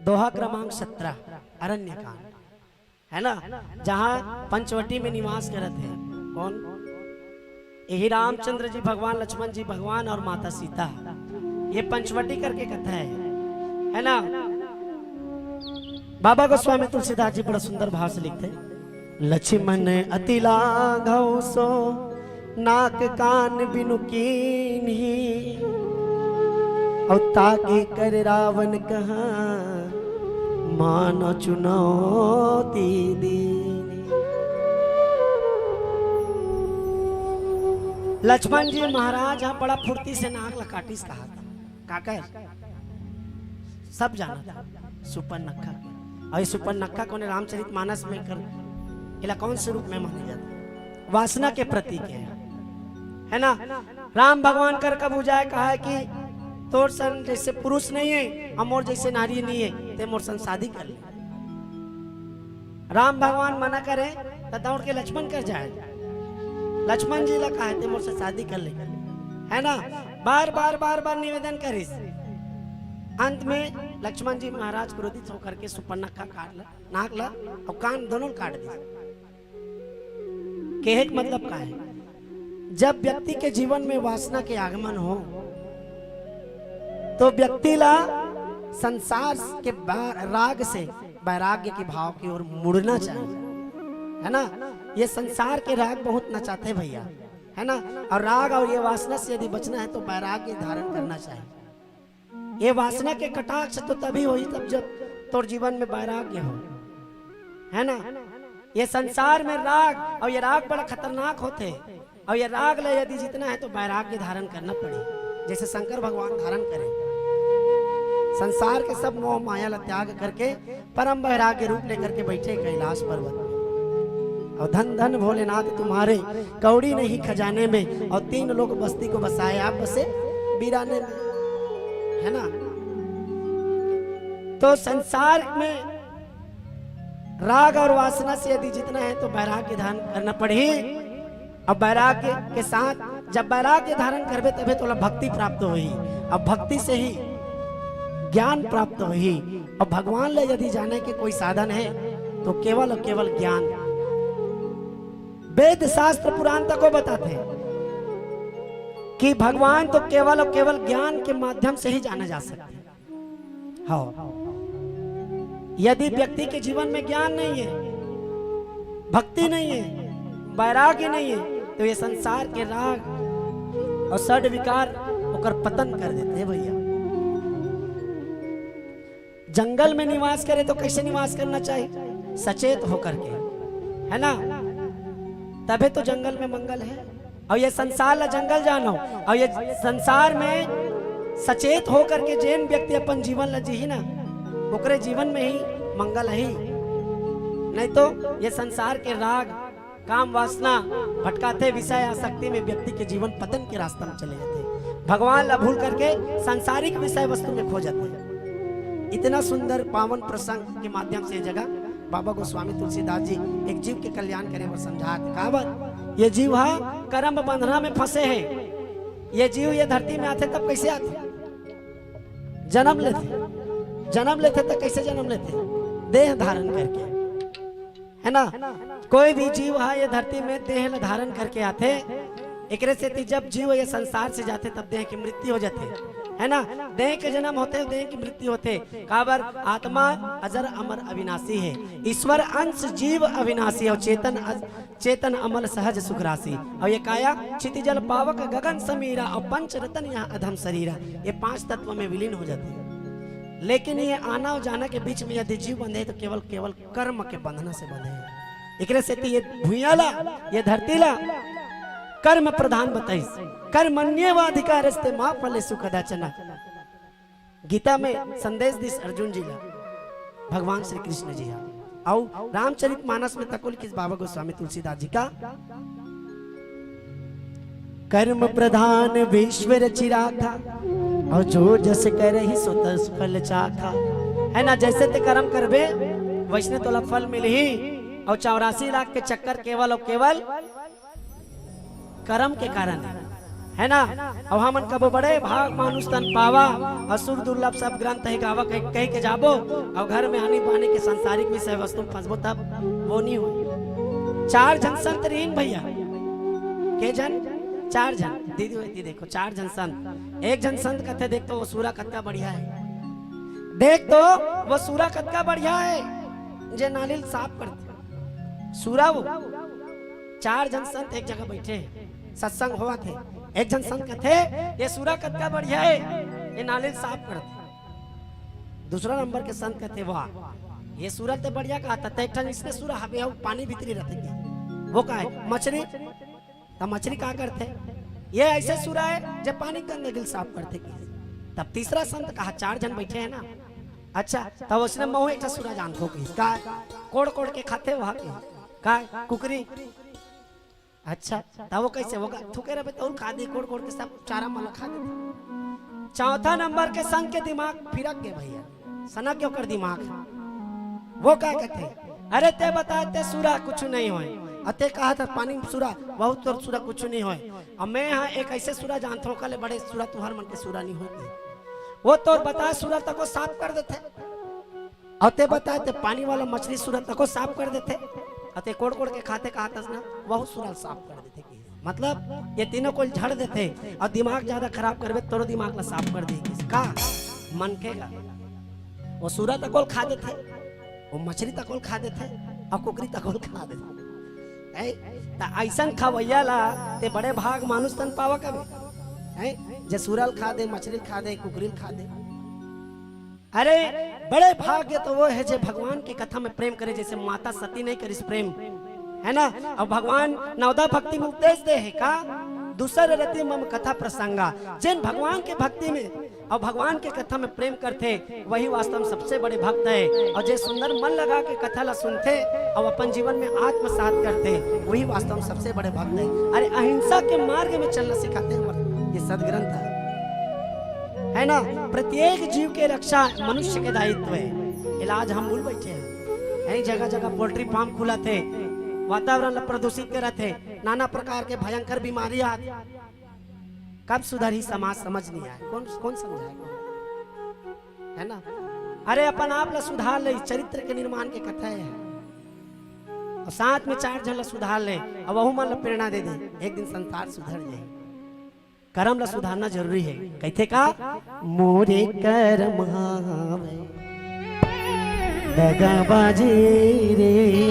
दोहा क्रमांक सत्रह, अरण्य कांड, है ना, जहाँ पंचवटी में निवास करत हे। कौन? यही रामचंद्र जी भगवान, लक्ष्मण जी भगवान और माता सीता। ये पंचवटी करके कथा है, है ना? बाबा गोस्वामी तुलसीदास जी बड़ा सुंदर भाव से लिखते हैं, लक्ष्मण अति लाघव सो नाक कान बिनु कीन्ही, और ताके कर रावण कहा मानो चुनौती दीन्ही। लक्ष्मण जी महाराज ह बड़ा फुर्ती से नाक ल काटिस कहा था। का कहे? सब जानत हे सुपर्णखा। और ये सुपर्णखा कोने रामचरित मानस में कर, एला कौन से रूप में माने जाथे? वासना के प्रतीक है, है ना? राम भगवान कर कब उजाय कहा है कि तोर सन जैसे पुरुष नहीं है और मोर जैसे नारी नहीं है, ते मोर सन शादी कर ले। राम भगवान मना करे त दौड़ के लक्ष्मण कर जाए, लक्ष्मण जी ला कहा है ते मोर से शादी कर ले, है ना? बार बार बार बार निवेदन करिस। अंत में लक्ष्मण जी महाराज क्रोधित होकर के सुपर्णखा काट ला, नाक ला और कान दोनों काट दिस। कहे के मतलब का है? जब व्यक्ति के जीवन में वासना के आगमन हो, तो व्यक्ति ला संसार के बा-, राग से वैराग्य के भाव की ओर मुड़ना चाहिए, है ना? ये संसार के राग बहुत नचाते भैया, है ना? और राग और ये वासना से यदि बचना है तो वैराग्य धारण करना चाहिए। ये वासना के कटाक्ष तो तभी होही तब जब तोर जीवन में वैराग्य हो, है ना? ये संसार में राग, और ये राग बड़ा खतरनाक होथे, और ये राग ले यदि जीतना है तो वैराग्य धारण करना पड़े, जैसे शंकर भगवान धारण करे। संसार के सब मोह माया ला त्याग करके परम वैराग्य रूप लेकर के बैठे कैलाश पर्वत में। और धन धन भोलेनाथ तुम्हारे, कौड़ी नहीं खजाने में, और तीन लोक बस्ती को बसाए आप बसे वीराने में, है ना? तो संसार में राग और वासना से यदि जीतना है तो वैराग्य धारण करना पड़ही। अब वैराग्य के साथ, जब वैराग्य धारण करबे तभे तोला भक्ति प्राप्त होही। अब भक्ति से ही ज्ञान प्राप्त होही। अब भगवान ले यदि जाने के कोई साधन है तो केवल और केवल ज्ञान। वेद शास्त्र पुराण तको बताथे कि भगवान तो केवल और केवल ज्ञान के माध्यम से ही जाना जा सकता है। हाँ, यदि व्यक्ति के जीवन में ज्ञान नहीं है, भक्ति नहीं है, वैराग्य नहीं है, तो ये संसार के राग और षड विकार ओकर पतन कर देते हैं भैया। जंगल में निवास करे तो कैसे निवास करना चाहिए? सचेत होकर के, है ना? तबे तो जंगल में मंगल है। और ये संसार ला जंगल जानो, और ये संसार में सचेत होकर के जेन व्यक्ति अपन जीवन ला जीही ना, ओकरे जीवन में ही मंगल है। नहीं तो ये संसार के राग, काम वासना भटकाथे, विषय आसक्ति में व्यक्ति के जीवन पतन के रास्ता में चले जाथे। भगवान ला भूल करके सांसारिक विषय वस्तु में खो जाथे। इतना सुंदर पावन प्रसंग के माध्यम से ये जगह बाबा गोस्वामी तुलसीदास जी एक जीव के कल्याण करे बर समझात हे। काबर? ये जीव हा कर्म बंधना में फंसे है। ये जीव ये धरती में आथे तब कैसे आथे? जन्म लेथे। जन्म लेथे तब कैसे जन्म लेथे? देह धारण करके, है ना? कोई भी जीव हा ये धरती में देह ल धारण करके आथे। एकरे सेती जब जीव ये संसार से जाथे तब देह की मृत्यु हो जाथे, है ना? देह के जन्म होथे, देह की मृत्यु होथे। काबर? आत्मा अजर अमर अविनाशी है। ईश्वर अंश जीव अविनाशी है और चेतन अज-, चेतन अमल सहज सुख राशि। और ये काया क्षिति जल पावक गगन समीरा और पंच रतन यहाँ अधम शरीरा, ये पांच तत्व में विलीन हो जाते हैं। लेकिन ये आना और जाना के बीच में यदि जीव बंधे तो केवल, केवल कर्म के बंधना से बंधे हैं। एकरे सेती ये भुइयां ला, ये धरती ला कर्म प्रधान बताइस। कर्मण्येवाधिकारस्ते मा फलेषु कदाचन। गीता में संदेश दिस अर्जुन जी ला भगवान श्री कृष्ण जी हा। अउ रामचरित मानस में तको लिखिस बाबा गोस्वामी तुलसीदास जी का, कर्म प्रधान विश्व रचि राखा, और जो जस करहि सो तस फल चाखा। है ना, जैसे ते कर्म करबे वैसने तोला फल मिलही। और चौरासी लाख के चक्कर केवल और केवल कर्म के कारण है, है ना? अउ हमन कबो बड़े भाग मानुष तन पावा, असुर दुर्लभ सब ग्रंथ है गावा कह, कह के जाबो, अउ घर में आनी बानी के सांसारिक विषय वस्तु में फंसबो तब वो नहीं हो। चार झन संत रहिन भैया, के झन? चार झन। दीदी, दीदी देखो, चार झन संत। एक झन संत कथे, देख तो वो सुरा कतका बढ़िया है, देख तो वो सुरा कतका बढ़िया है, जे नाली ल साफ कर दे। सुरा वो चार झन संत एक जगह बैठे हे, सत्संग होवत हे। एक झन संत कथे, "ये सुरा कतका बढ़िया हे, ये नाली ल साफ कर दे।" दूसरा नंबर के संत कथे, "वाह, ये सुरा ते बढ़िया कहा था, ते एक ठन इसने सुरा हवे, अउ पानी भीतरी रहथे के, वो का हे? मछरी।" त मछरी का करथे? ये ऐसे सुरा हे, जे पानी गंदगी ल साफ करथे के। तब तीसरा संत कहा, चार झन बैठे हे ना, अच्छा, तब उसने महू एक ठा सुरा जानथों के, का? कोड़ कोड़ के खाथे वहाँ के, का? कुकरी। अच्छा, तब वो कैसे होगा? थूके रहे तो अउ खा दे, कोड़ कोड़ के सब चारा मन ल खा दे। चौथा नंबर के संत के दिमाग फिरक गे भैया, सनक गे ओकर दिमाग। वो का कथे, "अरे ते बता, ते सुरा कुछ नहीं होय, अउ ते कहा था पानी में सुरा, बहुत तोर सुरा कुछ नहीं होय, अउ मैं हा एक ऐसे सुरा जानथों, ओकर ले बड़े सुरा तुहर मन के सुरा नहीं होय।" वो तोर बता सुरा तको साफ कर देथे। अउ ते बता, ते पानी वाला मछरी सुरा तको साफ कर देथे। अउ ते कोड़ कोड़ के खाथे, कहा तस ना, वहू सुरा साफ कर देथे। मतलब, ये तीनों कोई झड़ देथे अउ दिमाग ज्यादा खराब करबे, तोरो दिमाग ला साफ कर देही। का? मनखे का। वो सुरा तको ल खा देथे, वो मछरी तको ल खा देथे, अउ कुकरी तको ल खा देथे। हैं? त अइसन खवैया ला ते बड़े भाग मानुष तन पावा कबे। हैं? जे सुरा ल खा दे, मछरी ल खा दे, कुकरी ल खा दे। अरे, बड़े भाग्य तो वो हे, जे भगवान के कथा में प्रेम करे, जैसे माता सती नहीं करिस प्रेम, है ना? अउ भगवान नवदा भक्ति में उपदेश दे हे का, "दूसर रति मम कथा प्रसंगा।" जेन भगवान के भक्ति में अउ भगवान के कथा में प्रेम करथे, वही वास्तव में सबसे बड़े भक्त हे। अउ जे सुंदर मन लगा के कथा ला सुनथे अउ अपन जीवन में आत्मसात करथे, वही वास्तव में सबसे बड़े भक्त हे। अरे, अहिंसा के मार्ग में चलना सिखाथे हमर ये सदग्रंथ हे, है ना? प्रत्येक जीव के रक्षा मनुष्य के दायित्व हे। इलाज हम भूल बैठे हन। यही जगह जगह poultry farm खुलत हे, वातावरण ला प्रदूषित करत हे, नाना प्रकार के भयंकर बीमारी आत। कब सुधरही समाज, समझ नहीं आए। कौन, कौन समझाए? है ना? अरे, अपन आप ला सुधार ले, चरित्र के निर्माण के कथा हे। अउ साथ में चार झन ला सुधार ले, अउ वहू मन ला प्रेरणा दे दे, एक दिन संसार सुधर जाही। करम ला सुधारना जरूरी हे। कहिथे का? "मोरे करम हावय दगाबाजी रे,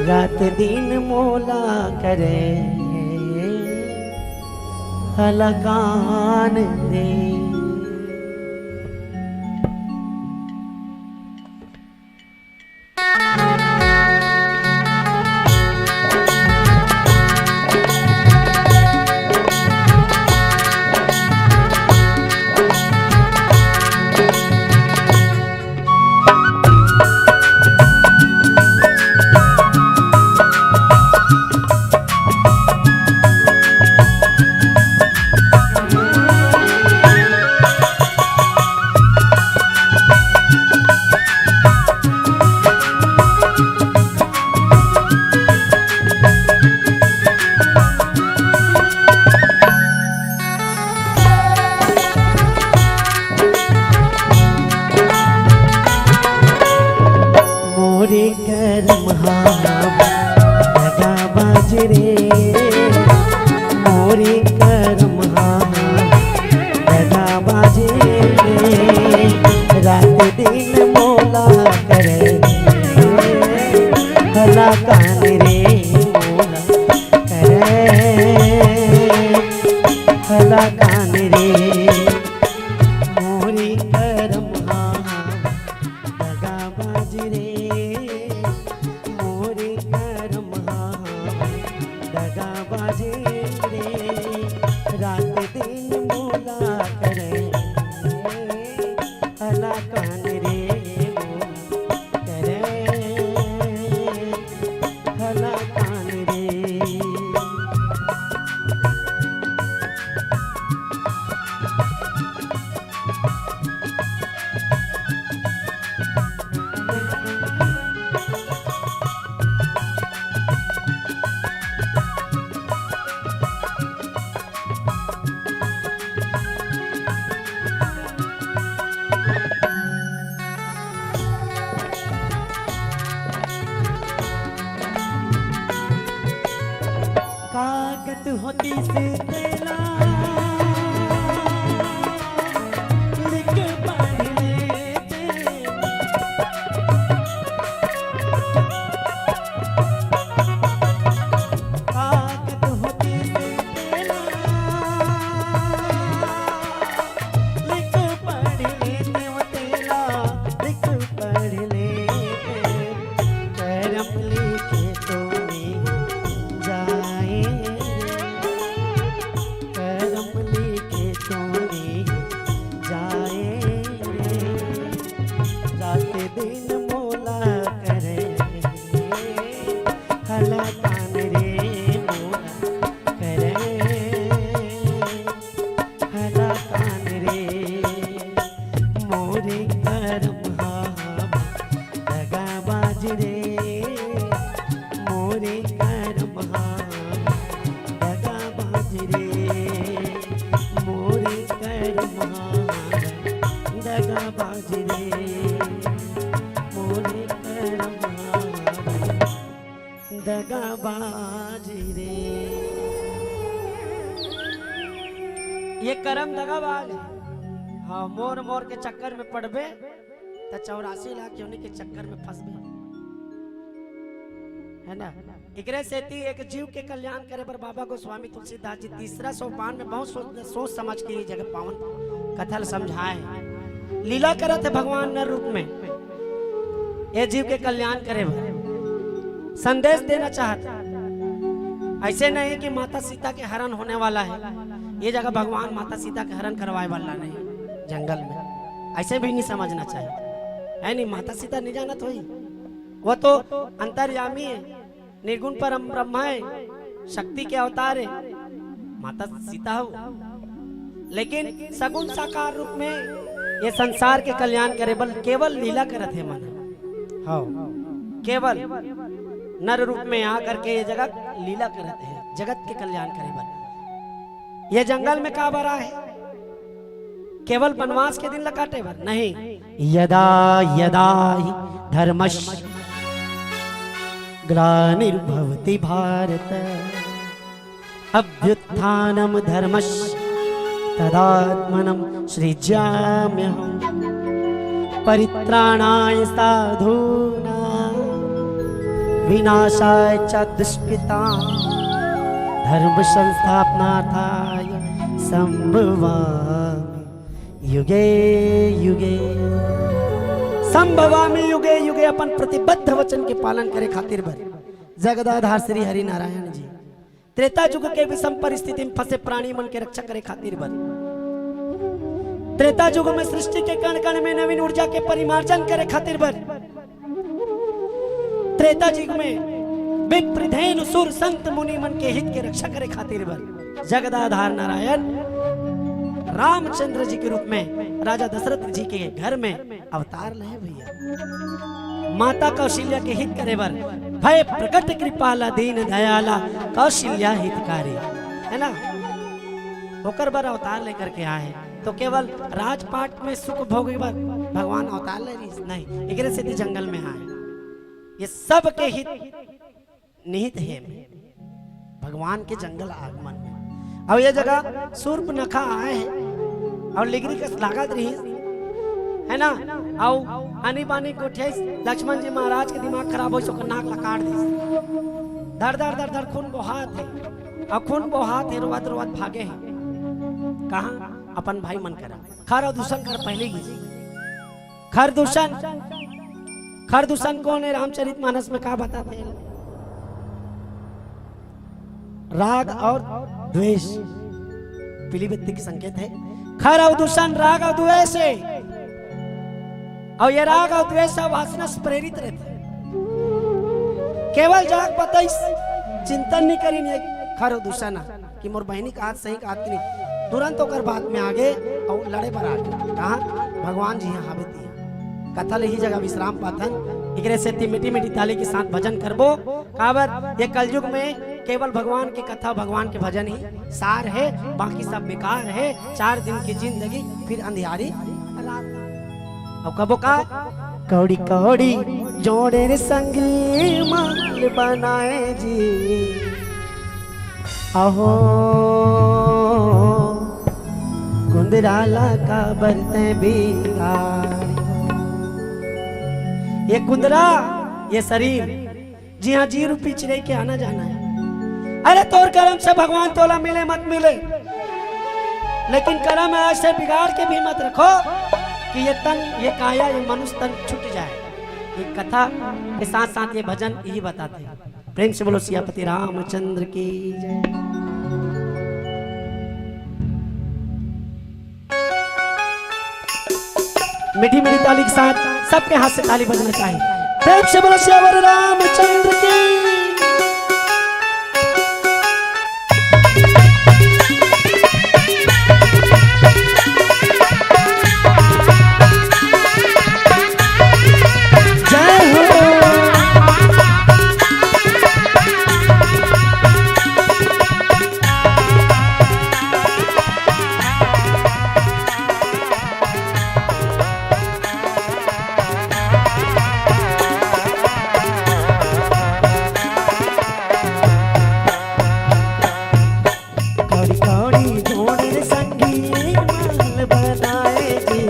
रात दिन मोला करे हलाकान रे।" मोरे करम हावय दगाबाज रे, मोरे करम हावय दगाबाज रे, रात दिन मोला करे हलाकान रे, मोला करे हलाकान रे। मोरे करम हावय दगाबाज रे, मोरे करम हावय दगाबाज रे, रात दिन मोला करे हलाकान रे, मोला करे हलाकान रे। ताकत होतिस तेला लिख पढ़ लेते। ताकत होतिस तेला लिख पढ़ लेते, वो तेला लिख पढ़ लेते। करम लिखे तो नहीं जाए, करम लिखे तो नहीं जाए रे। रात दिन मोला करे हला कान रे, मोला करे हला कान रे। मोरे करम हा दगाबाज रे, मोरे करम हा दगाबाज रे, मोरे करम हा दगाबाज रे, मोरे करम हा दगाबाज रे। ये करम दगाबाज। हाँ, मोर मोर के चक्कर में पड़बे त चौरासी लाख योनि के चक्कर में फंसबे, है ना? एकरे सेती एक जीव के कल्याण करे बर बाबा गोस्वामी तुलसीदास जी तीसरा सोपान में बहुत सोच, सोच समझ के ये जगह पावन कथा ल समझाए हे। लीला करत हे भगवान नर रूप में, ये जीव के कल्याण करे बर संदेश देना चाहत हे। ऐसे नहीं कि माता सीता के हरण होने वाला है, ये जगह भगवान माता सीता के हरण करवाए वाला नहीं जंगल में, ऐसे भी नहीं समझना चाहिए, है नहीं? माता सीता नहीं जानत होही, वो तो अंतर्यामी है, निर्गुण परम ब्रह्म है, शक्ति के अवतार है, माता सीता हो। लेकिन सगुण साकार रूप में ये संसार के कल्याण करे बर केवल लीला करत हे मन। हाँ, केवल नर रूप में आ करके ये जगत लीला करत हे, जगत के कल्याण करे बर। ये जंगल में का बर आए हे? केवल वनवास के दिन ल काटे बर नहीं। यदा यदा ही धर्मश ग्लानिर्भवति भारत अभ्युत्थानम धर्मश तदात्मनम सृज्याम्यहम परित्राणाय साधूना विनाशाय च दुष्कृता धर्म संस्थापनार्थाय संभवामि युगे युगे। संभवामि युगे युगे अपन प्रतिबद्ध वचन के पालन करे खातिर बर जगदाधार श्री हरि नारायण जी त्रेता युग के विषम परिस्थिति में फंसे प्राणी मन के रक्षा करे खातिर बर, त्रेता युग में सृष्टि के कण कण में नवीन ऊर्जा के परिमार्जन करे खातिर बर, त्रेता युग में विप्र धेनु सुर संत मुनि मन के हित के रक्षा करे खातिर बर जगदाधार नारायण रामचंद्र जी के रूप में राजा दशरथ जी के घर में अवतार ले भैया। माता कौशल्या के हित करे बर भय प्रकट कृपाला दीन दयाला कौशल्या हितकारी, है ना? ओकर बर अवतार लेकर के आए हे। तो केवल राजपाट में सुख भोगे बर भगवान अवतार ले रहिस नहीं, एकरे सेती जंगल में आए। ये सब के हित निहित हे में भगवान के जंगल आगमन में। अउ ये जगह सूर्पनखा आए हे अउ लिगरी कस लागत रहिस, है ना? अउ आनी बानी गोठियाइस, लक्ष्मण जी महाराज के दिमाग खराब होइस, ओकर नाक ला काट दिस। धड़ धड़ धड़ धड़ खून बोहात हे, अउ खून बोहात हे, रोवत रोवत भागे हे। कहाँ? अपन भाई मन करा। खर अउ दूषण कर पहले ही खरदूषण, खरदूषण कौन है? रामचरित मानस में का बताथे? राग और द्वेष पीली बत्ती के संकेत है। खर अउ दूषण राग अउ द्वेष है, अउ ये राग अउ द्वेष ह वासना से प्रेरित रहथे। केवल जाग बताइस, चिंतन नहीं करिन ये खर अउ दूषण ह। कि मोर बहिनी कहत सही कहत कि नहीं, तुरंत ओकर बात में आगे अउ लड़े बर आगे। कहाँ? भगवान जी यहाँ हावे तिहाँ। कथा ले ही जगह विश्राम पाथन। एकरे सेती मीठी मीठी ताली के साथ भजन करबो। काबर ये कलयुग में केवल भगवान की कथा, भगवान के भजन ही सार है, बाकी सब बेकार है। चार दिन की जिंदगी फिर अंधियारी रात। अब कबो का? कौड़ी कौड़ी जोड़े रे संगी माल बनाए जी। अहो कुंदरा ला काबर तैं बिगाड़े। ये कुंदरा, ये शरीर, जी हाँ, जी रूपी चिरई के आना जाना हे। अरे तोर करम से भगवान तोला मिले मत मिले, लेकिन करम आज से बिगाड़ के भी मत रखो कि ये तन, ये काया, ये मनुष्य तन छूट जाए। ये कथा के साथ साथ ये भजन यही बताथे। प्रेम से बोलो सियापति रामचंद्र की जय। मीठी मीठी ताली के साथ सबके हाथ से ताली बजना चाहिए। प्रेम से बोलो सियावर रामचंद्र की। जय हो। कौड़ी कौड़ी जोड़े संगी महल बनाए जी,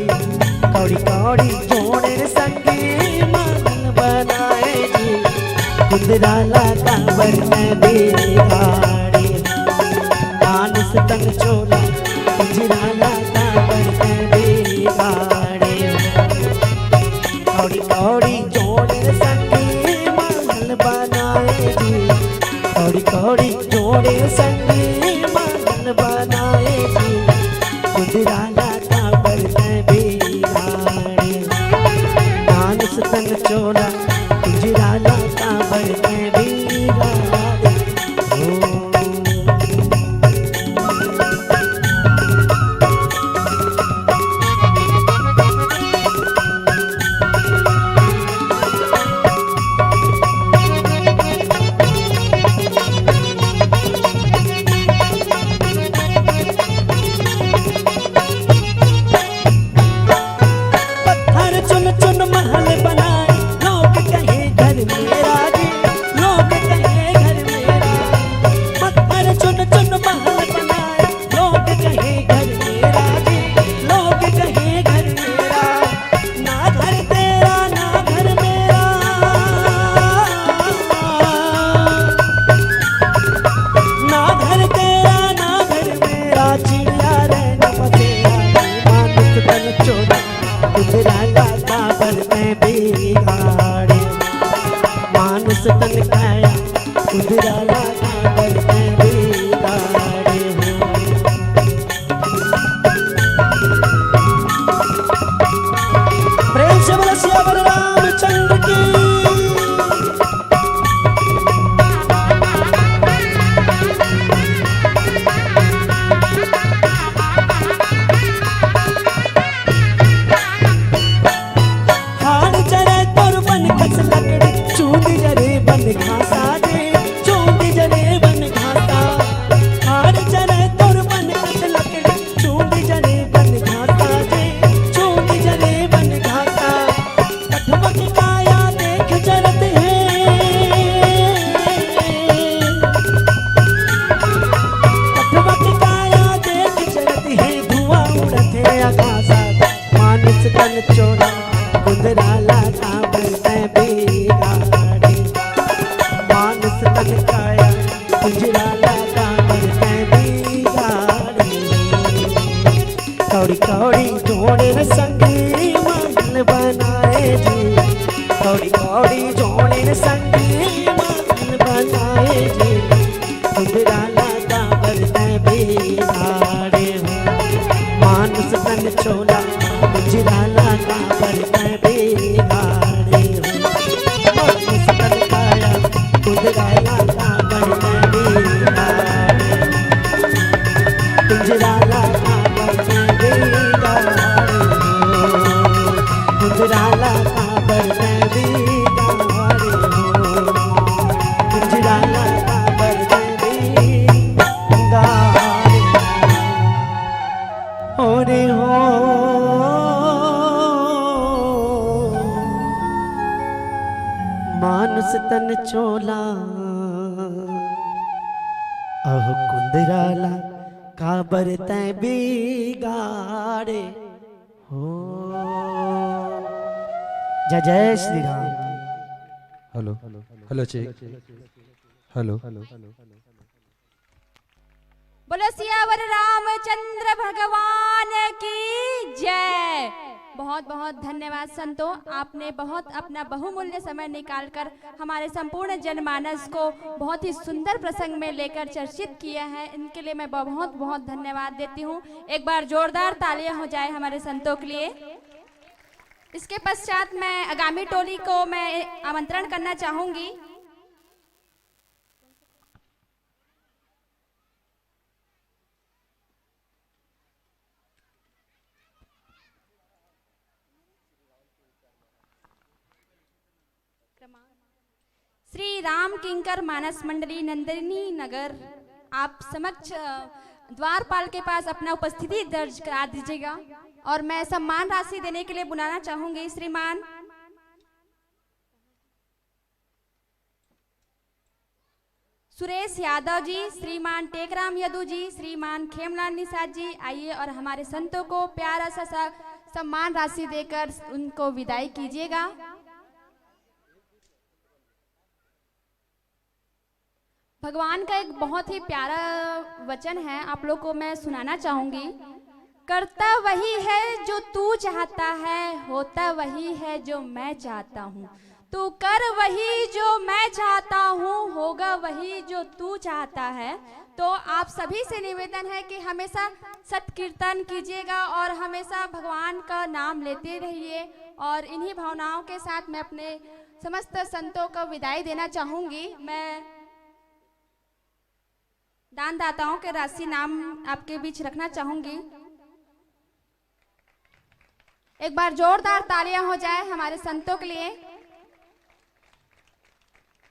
कौड़ी कौड़ी जोड़े संगी महल बनाए जी। कुंदरा ला काबर तैं बिगाड़े, मानुष तन चोला, कुंदरा ला काबर तैं बिगाड़े। कौड़ी कौड़ी जोड़े संगी महल बनाए जी, कौड़ी कौड़ी जोड़े संगी महल बनाए जी। कुंदरा ला काबर तैं बिगाड़े, मानुष तन चोला, कुंदरा ला काबर तैं बिगाड़े। ओ। पत्थर चुन चुन महल बनाए, लोग कहे घर मेरा जी, लोग कहे घर मेरा। पत्थर चुन चुन महल बनाए, लोग कहे घर मेरा जी, लोग कहे घर मेरा। ना घर तेरा ना घर मेरा, ना घर तेरा ना घर मेरा, चिड़िया रे न बसेरा, मानुष तन चोला, कुंदरा ला काबर तैं बिगाड़े, मानुष तन काया, कुंदरा ला काबर तैं बिगाड़े हो। प्रेम से बोलो सियावर रामचंद्र की। हाड़ जरे तोर बन कस लकड़ी, चूंदी जरे बन घासा रे, चूंदी जरे बन घासा। हाड़ जरे तोर बन कस लकड़ी, चूंदी जरे बन घासा रे, चूंदी जरे बन घासा। कठवा के काया देख जरत हे, कठवा के काया देख जरत हे, धुआं उड़त हे आकाशा। मानुष तन चोला, कुंदरा ला काबर तैं बिगाड़े। मानुष तन काया, कुंदरा ला काबर तैं बिगाड़े। कौड़ी कौड़ी जोड़े संगी महल बनाए जी, कौड़ी कौड़ी जोड़े संगी महल बनाए जी। कुंदरा ला काबर तैं बिगाड़े हो, मानुष तन चोला, कुंदरा ला काबर तैं बिगाड़े हो, मानुष तन काया, कुंदरा ला काबर तैं बिगाड़े हो, कुंदरा ला काबर तैं बिगाड़े हो, कुंदरा ला काबर तैं बिगाड़े हो, कुंदरा ला काबर तैं बिगाड़े हो। हो रे हो, अहो कुंदरा ला काबर तैं बिगाड़े हो। जय जय Shri Ram. Hello, hello, check. Hello. बोलो सियावर रामचंद्र भगवान की जय। बहुत बहुत धन्यवाद संतो, आपने बहुत अपना बहुमूल्य समय निकालकर हमारे संपूर्ण जनमानस को बहुत ही सुंदर प्रसंग में लेकर चर्चित किया है। इनके लिए मैं बहुत बहुत धन्यवाद देती हूँ। एक बार जोरदार तालियां हो जाए हमारे संतों के लिए। इसके पश्चात मैं आगामी टोली को मैं आमंत्रण करना चाहूंगी। श्री राम किंकर मानस मंडली नंदिनी नगर आप समक्ष, अ, द्वारपाल के पास अपना उपस्थिति दर्ज करा दीजिएगा और मैं सम्मान राशि देने के लिए बुलाना चाहूंगी श्रीमान सुरेश यादव जी, श्रीमान टेकराम यदु जी, श्रीमान खेमलाल निषाद जी, आइए और हमारे संतों को प्यारा सा, सा सम्मान राशि देकर उनको विदाई कीजिएगा। भगवान का एक बहुत ही प्यारा वचन है, आप लोग को मैं सुनाना चाहूंगी। करता वही है जो तू चाहता है, होता वही है जो मैं चाहता हूँ। तू कर वही जो मैं चाहता हूँ, होगा वही जो तू चाहता है। तो आप सभी से निवेदन है कि हमेशा सत्कीर्तन कीजिएगा और हमेशा भगवान का नाम लेते रहिए। और इन्हीं भावनाओं के साथ मैं अपने समस्त संतों को विदाई देना चाहूंगी। मैं दानदाताओं के राशि नाम आपके बीच रखना चाहूंगी। एक बार जोरदार तालियां हो जाए हमारे संतों के लिए।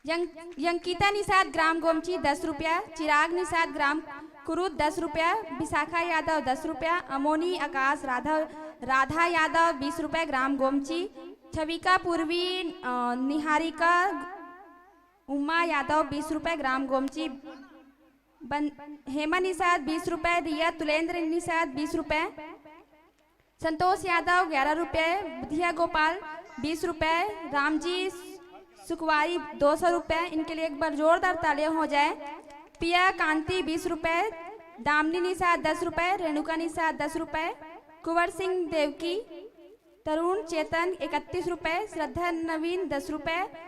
यं-, यंकिता निषाद ग्राम गोमची दस रुपया, चिराग निषाद ग्राम कुरुद दस रुपया, विशाखा यादव दस रुपया, अमोनी आकाश राधा, राधा यादव बीस रुपया ग्राम गोमची, छविका पूर्वी, अ, निहारिका उमा यादव बीस रुपया ग्राम गोमची, बन-, हेमा निषाद बीस रुपए, रिया तुलेंद्र निषाद बीस रुपए, संतोष यादव ग्यारह रुपए, बुधिया गोपाल बीस रुपए, रामजी सुखवारी दो सौ रुपए। इनके लिए एक बार जोरदार तालियां हो जाए। पिया कांति बीस रुपए, दामिनी निषाद दस रुपए, रेणुका निषाद दस रुपए, कुंवर सिंह देवकी, तरुण चेतन इकतीस रुपए, श्रद्धा नवीन दस रुपए,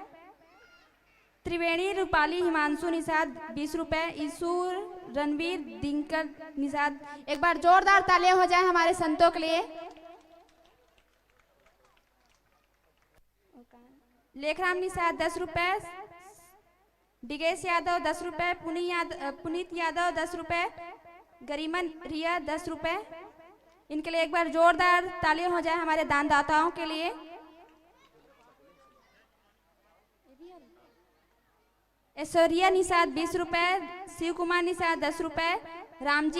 त्रिवेणी रूपाली हिमांशु निषाद बीस रुपए, ईशु रणवीर दिनकर निषाद। एक बार जोरदार तालियां हो जाए हमारे संतों के लिए। लेखराम निषाद दस रुपए, डिगेश यादव दस रुपए, पुनी याद-, अ, पुनीत यादव दस रुपए, गरिमन रिया दस रुपए। इनके लिए एक बार जोरदार तालियां हो जाए हमारे दानदाताओं के लिए। ऐश्वर्या निषाद बीस रुपए, शिव कुमार निषाद दस रुपए, रामजी